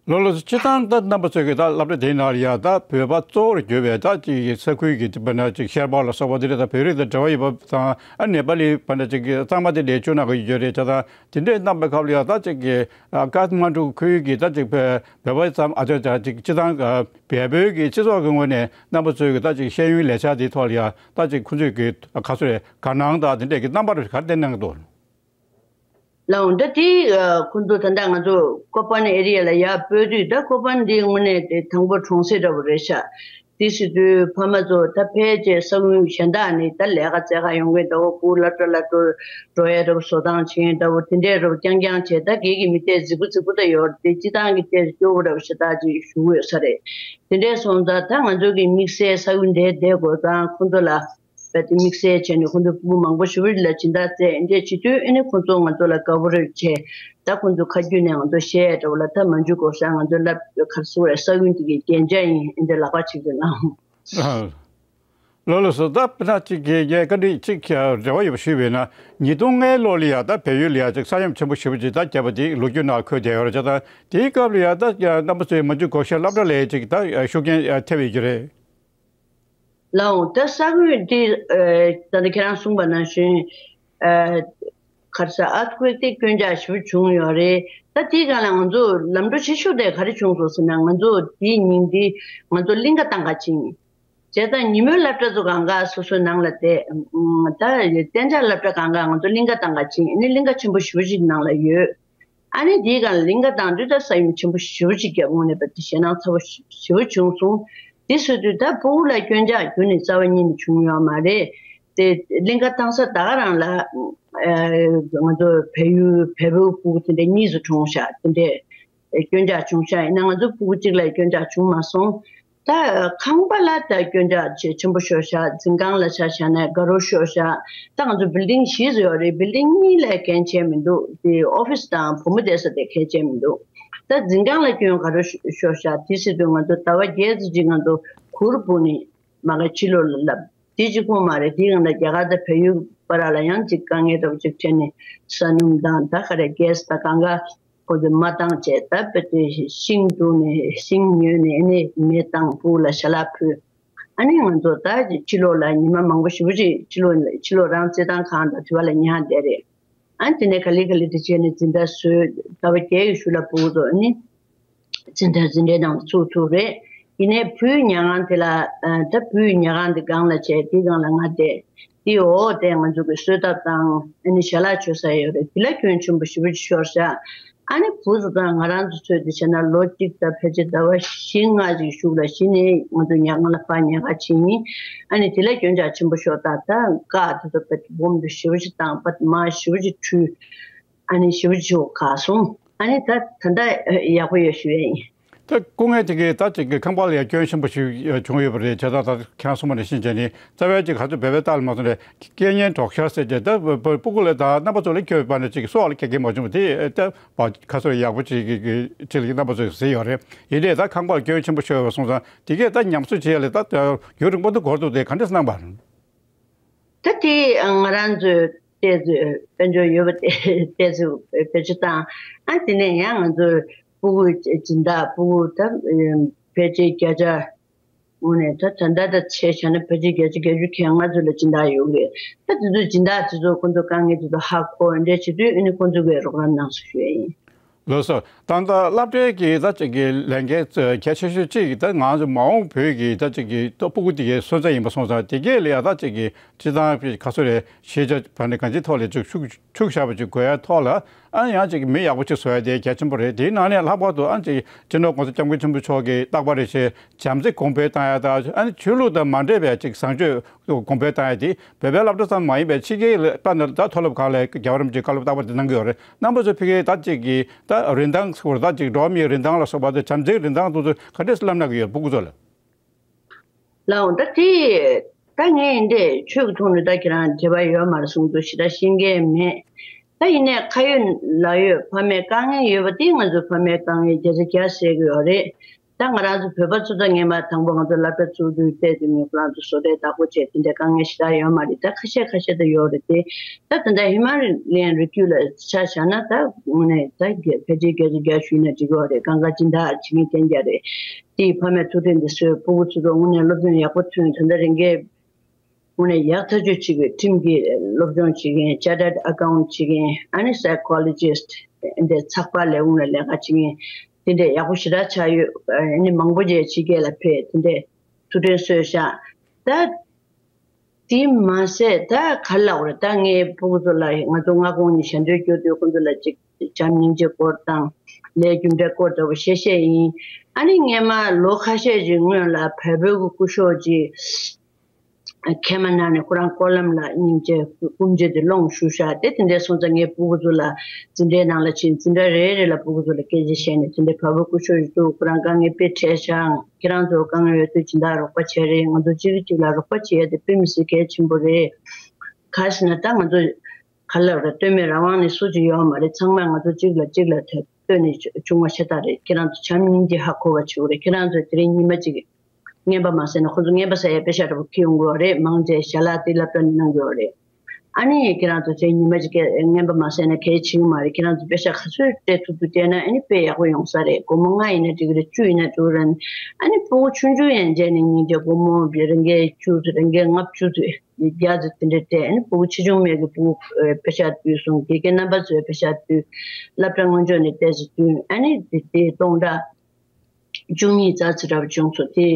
ལགས་ལགས་སོ། སྤྱིར་བཏང་ད་རྣམ་པ་ཚོས་ཀྱི་ད་སློབ་གྲྭ་དེའི་ནང་ལ་ཡ་ད་བོད་པ་གཙོ་བོར་གྱུར་པའི་ད་ཅིག་ས་ཁུལ་གྱི་དཔེར་ན་ཅིག་ཤར་པ་ལ་སོགས་པ་དེ་འདྲ་ད་བོད་རིགས་དང་འབྲེལ་བ་ཡོད་པ་དང་། ཨ་ནེ་པ་ལི་དཔེར་ན་ཅིག་གཙང་མ་དེ་འདྲ་ཡོད་ན་གི་ཡོད་རེད། བྱས་ཙང་དེ་འདྲའི་རྣམ་པའི་སྐབས་ལ་ཡ་ད་ཅིག་གི་ཀ་ཐ་མན་ཌུ་ཁུལ་གྱི་ད་ཅིག་བོད་བོད་པ་ཙམ། ཨ་ཅག་ཅག་ཅིག་སྤྱིར་བཏང་བལ་པོའི་གི་སྤྱི་ཚོགས་ཀྱི་ངོས་ནས་རྣམ་པ་ཚོའི་གི་ད་ཅིག་ཤེས་ཡོན་ལས་འཆར་དེའི་ཐོག་ལ་ཡ་ད་ཅིག་ཁོང་ཚོས་གི་ག་ཚོད་རེད། དགའ་སྣང་དང་དེ་འདྲས་ཀྱི་རྣམ་པ་རེ་ག་རེ་བསྟན་གནང་གི་འདུག་ལའོ། ད་དེ་ཁོང་ཚོ་ད་ལྟ་ང་ཚོ་ཀོ་པན་ཨེ་རི་ཡ་ལ་ཡར་སྤོས་དུས། ད་ཀོ་པན་འདི་དངོས་གནས་དེ་དང་པོ་གྲོང་གསེབ་འདྲ་བོ་རེད་ཤག་དེ་ཟེར་དུས་ཕ་མ་ཚོ་ད་ཕལ་ཆེར་ས་ཁུལ་གཞན་དག་ནས་ད་ལས་ཀ་བཙལ་ག་ཡོང་མཁན་འདྲ་བོ། སྤུ་གུ་སློབ་གྲྭ་ལ་འགྲོ་འགྲོ་ཡས་འདྲ་བོ། བཟོ་སྟངས་བྱེད་མཁན་འདྲ་བོ། དེ་འདྲས་འདྲ་བོ་རྐྱང་རྐྱང་བྱས། ད་སྒེར་གྱི་མི་སྟེར་རྫིག་པོ་རྫིག་པོ་ད་ཡོད་རེད། དེ་སྤྱིར་བཏང་གི་སྟེར་སྐྱོ་བོ་འདྲ་བོ་ཞེ་དྲག་ཅིག་ཞུ་གི་ཡོད་ས་རེད། དེ་འདྲས་སོང་ཙང་ད་ང་ཚོ་གི་དམིགས་བསལ་ས་ཁུལ་འདིར་བསྡད་དགོས་ཙང་ཁོང་ཚོ་ལ་ད་དེ་དམིགས་བསལ་བྱས་ནས་ཁོང་ཚོ་སྤུ་གུ་མང་པོ་ཞེ་པོ་ལ་སྦྱིན་བདག་བཙལ་འདྲས་བྱེད་དུས། ཨ་ནི་ཁོང་ཚོ་ང་ཚོ་ལ་དགའ་པོ་རེ་བྱས། ད་ཁོང་ཚོ་ཁ་རྒྱུན་ནས་ང་ཚོ་བཤད་འདྲ་བོ་ལ། ད་མ་འཇུ་གོ་ས་ང་ཚོ་ལབ་ག་རེ་ཟེར་དགོས་རེད། ས་ཁུལ་འདི་གི་རྒྱན་ཆ་ཡིན། འདི་ལག་པ་གཅིག་ཏུ་གནང་། ལགས་ལགས་སོ། ད་དཔེར་ན་གཅིག་གི་ངས་བཀའ་འདྲི་གཅིག་རེ་བ་ཡོད་པ་ཞུས་པ་ཡིན་ན། ཉིས་སྟོང་ལྔའི་ལོ་ལ་ཡ་ད་བལ་ཡུལ་ལ་ཡ་ཅིག་ས་ཡོམ་ཆེན་པོ་ཞེ་པོ་ཅིག་ད་བརྒྱབ་པ་དེ་ལོ་རྒྱུས་ནང་འཁོད་བསྡད་ཡོད་རེད། བྱས་ཙང་དེའི་སྐབས་ལ་ཡ་ད་རྣམ་པ་ཚོས་མ་འཇུག་གོ་ཤེས་སློབ་གྲྭ་ལ་ཡ་ཅིག་ད་ཤུགས་རྐྱེན་ཐེབས་ཡོད་ཀྱི་རེད། ལའོ། ད་ས་ཁུལ་འདི་ཨ་ད་ལྟ་ཁྱེད་རང་གསུངས་པ་ནང་བཞིན་ཨ་ག་རེ་ཟེར། ཨར་ཐི་ཁུ་ཝེག་དེ་སྐྱོན་ཆག་ཞེ་པོ་བྱུང་ཡོད་རེད། ད་དེའི་སྒང་ལ་ང་ཚོ་ལམ་འགྲོ་ཆེ་ཤོས་དེ་ག་རེ་བྱུང་སོང་ཟེར་ན། ང་ཚོ་དེའི་ཉིན་དེ་ང་ཚོ་གླིང་ག་བཏང་ག་ཕྱིན། བྱས་ཙང་ཉིན་མོའི་སློབ་གྲྭ་ཚོ་གང་ག་སོ་སོའི་ནང་ལ་བསྡད། ད་གཏན་འཇགས་སློབ་གྲྭ་གང་ག་ང་ཚོ་གླིང་ག་བཏང་ག་ཕྱིན། ཨ་ནི་གླིང་ག་ཆེན་པོ་ཞེ་པོ་ཞིག་ནང་ལ་ཡོད། ཨ་ནི་དེའི་སྒང་ལ་གླིང་ག་བཏང་དུས་ད་ས་ཡོམ་ཆེན་པོ་ཞེ་པོ་ཅིག་བརྒྱབ། དངོས་གནས་པ་དེ་ཞེད་སྣང་ཚ་པོ་ཞེ་པོ་བྱུང་སོང་། དེ་ཟེར་དུས་ད་སྤུ་གུ་ལ་སྐྱོན་ཆག་ཁྱོན་ནས་རྩ་བ་ཉིད་ནས་བྱུང་ཡོད་མ་རེད། དེ་གླིང་ག་བཏང་ས་ད་ག་རང་ལ་ཨ་ང་ཚོ་བལ་ཡུལ་བལ་པོའི་སྤུ་གུ་དེ་འདྲ་གཉིས་སུ་གྲོངས་ཤག་དེ་འདྲས་སྐྱོན་ཆག་བྱུང་ཤག་ཡིན་ན་ང་ཚོ་སྤུ་གུ་གཅིག་ལ་སྐྱོན་ཆག་བྱུང་མ་སོང་། ད་ཁང་པ་ལ་ད་སྐྱོན་ཆག་ཆེ་ཆེན་པོ་ཤོར་ཤག་འཛིན་ཁང་ལ་ཆ་བཞག་ན་དགའ་རོགས་ཤོར་ཤག་ད་ང་ཚོ་བིལ་ཌིང་བཞི་ཙམ་ཡོད་རེད། བིལ་ཌིང་གཉིས་ལས་གན་ཆད་མི་འདུག་དེ་ཨོ་ཕིས་དང་བུ་མོ་བསྡད་ས་དེ་གན་ཆད་མི་འདུག་ད་འཛིན་ཁང་ལ་སྐྱོན་དགའ་རོགས་ཤོར་ཤག་དེ་ཟེར་དུས་ང་ཚོ་ཟླ་བ་བརྒྱད་ཙམ་ཅིག་ང་ཚོ་གུར་སྤུངས་ནས་མ་ག་ཕྱི་ལོགས་ལ་བསླབས། དེ་གཅིག་པོ་མ་རེད། དེའི་སྒང་ལ་རྒྱ་གར་དང་བལ་ཡུལ་བར་ལ་ཡང་ཅིག་དཀའ་ངལ་འདྲ་བོ་ཅིག་འཕྲད་ནས་ས་སྣུམ་དང་ད་ག་རེ་གེ་སི་དང་གང་ག་ཁོ་ཚོས་མ་བཏང་བྱས། ད་དཔེ་དེ་ཤིང་བརྡུངས་ནས་ཤིང་ཉོས་ནས་ཨ་ནི་མེ་བཏང་། སྤུ་གུ་ལ་ཞལ་ལག་ཕུལ། ཨ་ནི་ང་ཚོ་ད་ཕྱི་ལོགས་ལ་ཉི་མ་མང་པོ་ཞེ་པོ་ཅིག་ཕྱི་ལོགས་ལ་ཕྱི་ལོགས་རང་རྩེད་ཐང་ཁང་དང་དེ་བ་ལ་ཉལ་བསྡད་རེད། ཨ་ནི་དེ་ནས་ག་ལེ་ག་ལེ་དེ་བྱས་ནས་འཛིན་གྲྭ་བཟོས། ཟླ་བ་བརྒྱད་ཀྱི་གཞུག་ལ་སྤུ་གུ་ཚོ་ཨ་ནི་འཛིན་གྲྭ་འཛིན་གྲྭའི་ནང་དུ་ཚུད་ཐུབ་རེད། ཡིན་ནའི་བུའི་ཉལ་ཁང་དེ་ལ་ཨ་ད་བུའི་ཉལ་ཁང་དེ་སྒང་ལ་བྱས་དེའི་སྒང་ལ་ང་བསྡད། དེའི་འོག་དེ་ང་ཚོ་གི་གསོལ་ཐབ་དང་ཨ་ནི་ཞལ་ལག་མཆོད་ས་ཡོད་རེད། དེ་ལ་སྐྱོན་ཆེན་པོ་ཞེ་པོ་ཅིག་ཤོར་ཤག་ཨ་ནི་བུ་ཚོ་དང་ང་རང་ཚོ་ཚོས་དེ་བྱས་ན་ལོ་གཅིག་དང་ཕལ་ཆེར་ཟླ་བ་བཞི་ལྔ་ཅིག་གཞུག་ལ་གཞི་ནས་ང་ཚོ་ཉལ་ཁང་ལ་ཕར་ཉལ་ཁ་ཕྱིན་ཡིན། ཨ་ནི་དེ་ལ་སྐྱོན་ཆག་ཆེན་པོ་ཤོར། ད་ད་བཀག་དེ་ཚོ་བེད་སྦོམ་དུ་ཞེ་པོ་ཅིག་བཏང་། པད་མ་ཞེ་པོ་ཅིག་འཁྲུས། ཨ་ནི་ཞེ་པོ་ཅིག་བཀག་སོང་། ཨ་ནི་ད་ད་ལྟ་ཡག་པོ་ཡོད་ཞུ་ཡས་ཡིན། ད་སྐུ་ངལ་དེ་གས་ད་ཅིག་གི་ཁང་པ་ལ་ཡང་སྐྱོན་ཆེན་པོ་ཞིག་བྱུང་ཡོད་པ་རེད། བྱས་ཙང་ད་ཁྱེད་རང་གསུངས་པ་ནང་བཞིན་བྱས་ནས་རྩ་བའི་ཅིག་ག་ཚོད་བེད་སྤེལ་བཏང་ལ་མ་སོང་ནས་སྐད་ངན་སྒྲོག་ཤར་ཟེར་བྱས། ད་སྤུ་གུ་ལ་ད་རྣམ་པ་ཚོ་ལ་ཁྱོད་པ་ནས་ཅིག་སྲོག་ལ་སྐད་སྐད་མ་བྱུང་བ་དེ་ད་བ་ཁ་སོ་ཡག་པོ་ཅིག་གི་གི་ཅིག་ལ་རྣམ་པ་ཚོས་ཟེར་ཡོད་རེད། ཡིན་ནའི་ད་ཁང་པ་ལ་སྐྱོན་ཆེན་པོ་ཤོར་བ་སོང་ཙང་དེ་གས་ད་ཉམས་གསོ་བྱེད་ཡ་ལ་ད་ཡུན་རིང་པོ་འདུག་འགོར་འདུག་དེ་ག་འདྲས་གནང་བ་རེད། ད་དེ་ང་རང་ཚོའི་ཏོག་ཙམ་དཔལ་འབྱོར་ཡོད་པ་དེ་ཏོག་ཙམ་བེད་སྤྱོད་བཏང་། ཨ་དེ་ནས་ཡང་ང་ཚོའི་སྤུ་གུའི་སྦྱིན་བདག་སྤུ་གུ་ད་ཕལ་ཆེར་བརྒྱ་ཆ་དངོས་གནས་ད་ད་ལྟ་ད་ཆ་བཞག་ན་ཕལ་ཆེར་བརྒྱ་ཆ་བརྒྱད་ཅུ་གྱ་ལྔ་ཚོ་ལ་སྦྱིན་བདག་ཡོད་རེད། ད་དེ་ཚོའི་སྦྱིན་བདག་དེ་ཚོ་ཁོང་ཚོ་དཀའ་ངལ་དེ་ཚོ་ཧ་གོ་འདྲ་བྱེད་དུས་ཨ་ནི་ཁོང་ཚོ་གིས་རོགས་རམ་གནང་སོང་ཞུ་ཡས་ཡིན། ལགས་སོ། ད་ལྟ་སློབ་གྲྭའི་གི་ད་ཅིག་གི་ལས་འགན་གལ་ཆེ་ཤོས་གཅིག་ད་ང་ཚོ་མ་འོངས་བོད་ཀྱི་ད་ཅིག་གི་ད་སྤུ་གུ་དེ་གའི་སོན་རྩ་ཡིན་པ་སོང་ཙང་དེ་གས་ལ་ཡ་ད་ཅིག་གི་སྤྱི་བཏང་གི་ཁ་སོ་རེ་ཤེས་བྱ་བ་ནི་གང་ཅིའི་ཐོག་ལ་ཅིག་ཤུགས་ཤུགས་བཞག་པ་ཅིག་དགོས་ཡ་ཐོག་ལ་ཨ་ཡང་ཅིག་མི་ཡག་པོ་ཅིག་བཟོ་ཡ་དེ་གལ་ཆེན་པོ་རེད། དེའི་ནང་ནས་ལྷག་པར་དུ་ཨ་ཅིག་སྤྱི་ནོར་༸གོང་ས་༸སྐྱབས་མགོན་ཆེན་པོ་མཆོག་གིས་རྟག་པར་རེ་བྱས་བྱམས་བརྩེ་གོང་འཕེལ་བཏང་ཡ་དང་ཨ་ནི་ཆོས་ལུགས་དང་མ་འདྲེས་པའི་ཅིག་བཟང་སྤྱོད་གོང་འཕེལ་བཏང་ཡ་དེ་བོད་པའི་སློབ་གྲྭ་ཙམ་མ་ཡིན་པའི་ཕྱི་རྒྱལ་ལ་ད་ནི་ད་མཐོ་སློབ་ཁག་ལ་རྒྱལ་བ་རིན་པོ་ཆེས་བཀའ་སློབ་རྟག་པར་དེ་གནང་གི་ཡོད་རེད། རྣམ་པ་ཚོ་ཕ་གིའི་ད་ཅིག་གི་ད་རིན་ཐང་ཟེར་བ་ད་ཅིག་འགྲོ་བ་མིའི་རིན་ཐང་ལ་སོགས་པ་དང་བྱམས་བརྩེའི་རིན་ཐང་དེ་ཚོ་ག་འདྲས་སེ་བསླབ་གནང་གི་ཡོད། སྤུ་གུ་ཚོ་ལ། ལགས་འོང་། ད་དེ་ད་ངས་འདི་ཆོས་ཀྱི་ཐོག་ནས་ད་ཁྱེད་རང་འབྲེལ་བ་ཡོད་མ་རེད་གསུང་འདུག་ཞེ་དྲག་ཤེས་མཁན་མེད། ད་ཡིན་ནའི་ཁ་ཡོད་ལག་ཡོད་ཕ་མའི་དཀའ་ངལ་ཡོད་པ་དེ་ང་ཚོའི་ཕ་མའི་དཀའ་ངལ་བརྒྱ་ཆ་བརྒྱ་སེལ་གི་ཡོད་རེད། ད་ང་རང་ཚོ་བོད་པ་ཚོ་ད་སྔོན་མ་དང་པོ་ང་ཚོ་སློབ་གྲྭ་བཙུགས་དུས་བལྟས་དུས་ངས་ཁོ་རང་ཚོ་བཟོ་གྲྭའི་བདག་པོ་བྱས་དེ་འདྲའི་དཀའ་ངལ་ཞེ་དྲག་ཡོད་མ་རེད། ད་ཁ་ཤས་ཁ་ཤས་ད་ཡོད་རེད་དེ། ད་ད་ལྟ་ཧི་མ་ལ་ཡན་རི་རྒྱུད་ལ་ཆ་བཞག་ན་ད་དངོས་གནས་ད་བརྒྱ་ཕལ་ཆེར་བརྒྱ་ཆ་བརྒྱ་ཞུས་ན་འགྲིག་གི་ཡོད་རེད། གང་ག་སྦྱིན་བདག་བྱེད་མཁན་རྐྱང་རྐྱང་རེད། དེ་ཡི་ཕ་མས་ཐུགས་ཕན་དེ་གསོས། སྤུ་གུ་ཚོ་ཚོ་དངོས་གནས་སློབ་སྦྱོང་ཡག་པོ་ཐོན། ད་ལྟ་རང་གི་དངོས་གནས་ཡག་ཐག་ཆོད་ཅིག་གི་ཁྲིམས་ཀྱི་སློབ་སྦྱོང་བྱེད་མཁན། Chartered Accountant བྱེད་མཁན། ཨ་ནི་Psychologist འདི་ཚགས་པར་ལས་ཁུངས་ལ་ལས་ཀ་བྱེད་མཁན་དེ་འདྲས་ཡག་པོ་ཞེ་དྲག་ཆགས་ཡོད། ཨ་ནི་མང་པོ་ཅིག་ཕྱི་རྒྱལ་ལ་ཕེབས་དེ་འདྲས་ཐུགས་ཕན་གསོས་ཤག་ད་དེ་མ་ཟད་ད་ག་རེ་ལབ་དགོས་རེད། ད་ངའི་སྤུ་གུ་ཚོ་ལ་ང་ཚོ་སྔ་དགོང་ནས་ཞལ་འདོན་སྐྱོར་དུས་ཁོང་ཚོ་ལ་ཅིག་བྱམས་སྙིང་རྗེ་སྐོར་དང་ལས་རྒྱུ་འབྲས་སྐོར་འདྲ་པོ་བཤད་བཤད་ཡིན། ཨ་ནི་སྔོན་མ་ལོ་ཁ་ཤས་ཅིག་སྔོན་ལ་བལ་པོའི་སྐུ་ཞབས་ཅིག་མཁལ་མ་ན་ནས་ཁོ་རང་སྐོར་ལམ་ལ་སྙིང་རྗེ་སྐུ་མཆེད་དེ་སློང་ཞུ་ཤག་དེ་དེ་འདྲས་སོང་ཙང་ངའི་སྤུ་གུ་ཚོ་ལ་འཛིན་གྲྭའི་ནང་ལ་ཕྱིན། འཛིན་གྲྭ་རེ་རེ་ལ་སྤུ་གུ་ཚོ་ལ་སྐད་ཆ་བཤད་ནས་དེ་འདྲས་བལ་པོའི་སྐུ་ཞབས་ཅིག་འདུག་ཁོ་རང་དཀའ་ངལ་དཔེ་འཕྲད་ཤག་ཁྱེད་རང་ཚོ་དཀའ་ངལ་ཡོད་དུས་སྦྱིན་བདག་རོགས་པ་བྱས་རེད། ང་ཚོ་གཅིག་གིས་གཅིག་ལ་རོགས་པ་བྱེད་ཡ་དེ་དཔེ་མི་སྲིད་གལ་ཆེན་པོ་རེད། ག་རེ་ཟེར་ན་ད་ང་ཚོ་ག་རེ་ལབ་རེད། ལྟོས་མེད་རང་དབང་ནི་སུ་གཅིག་ཡོད་མ་རེད། ཚང་མ་ང་ཚོ་གཅིག་ལ་གཅིག་ལ་ལྟོས་ནས་བྱུང་བ་ཤ་སྟག་རེད། ཁྱེད་རང་ཚོ་བྱམས་སྙིང་རྗེ་ཧ་གོ་བ་བྱེད་དགོས་རེད། ཁྱེད་རང་ཚོས་དེ་རིང་ཉི་མ་གཅིག་རྔན་པ་མ་ཟས་ན་ཁོ་ཚོ་རྔན་པ་ཟ་ཡ་པེ་ཤག་འདྲ་པོ་ཁྱེར་ཡོང་གི་ཡོད་རེད། མང་ཆེ་ཞལ་ལག་དེ་སློབ་གྲྭ་ནས་གནང་གི་ཡོད་རེད། ཨ་ནི་ཁྱེད་རང་ཚོ་དེ་ཉི་མ་གཅིག་རྔན་པ་མ་ཟས་ན་གལ་ཆེ་གི་མ་རེད། ཁྱེད་རང་ཚོ་པེ་ཤག་ག་ཚོད་སྤྲད་ཐུབ་ཐུབ་སྤྲད་ན་ཨ་ནི་དཔེ་ཡག་པོ་ཡོང་ས་རེད། སྒོར་མོ་ལྔ་ཡིན་ན་འགྲིག་གི་རེད། བཅུ་ཡིན་ན་འགྲིག་གི་རེད། ཨ་ནི་སྤུ་གུ་ཆུང་ཆུང་ཡན་ཆད་ནས་སྙིང་རྗེ་སྒོར་མོ་རེ་འགའ་བཅུ་རེ་འགའ་ལྔ་བཅུ་ཚོད་བརྒྱ་ཚོད་དེ་འདྲ་སྤྲད། ཨ་ནི་སྤུ་གུ་ཆེ་ཆུང་མེད་གི་སྤུ་གུ་པེ་ཤག་བསྡུས་སོང་། དགེ་རྒན་རྣམ་པ་ཚོས་པེ་ཤག་བསྡུས། སློབ་གྲྭ་སྔོན་འཇུག་ནས་ཏོག་ཙམ་བསྡུས། ཨ་ནི་དེ་དེ་སྟོང་ཕྲག་བཅུ་གཉིས་ཙམ་ཙམ་འདྲ་པོ་བྱུང་སོང་། དེ་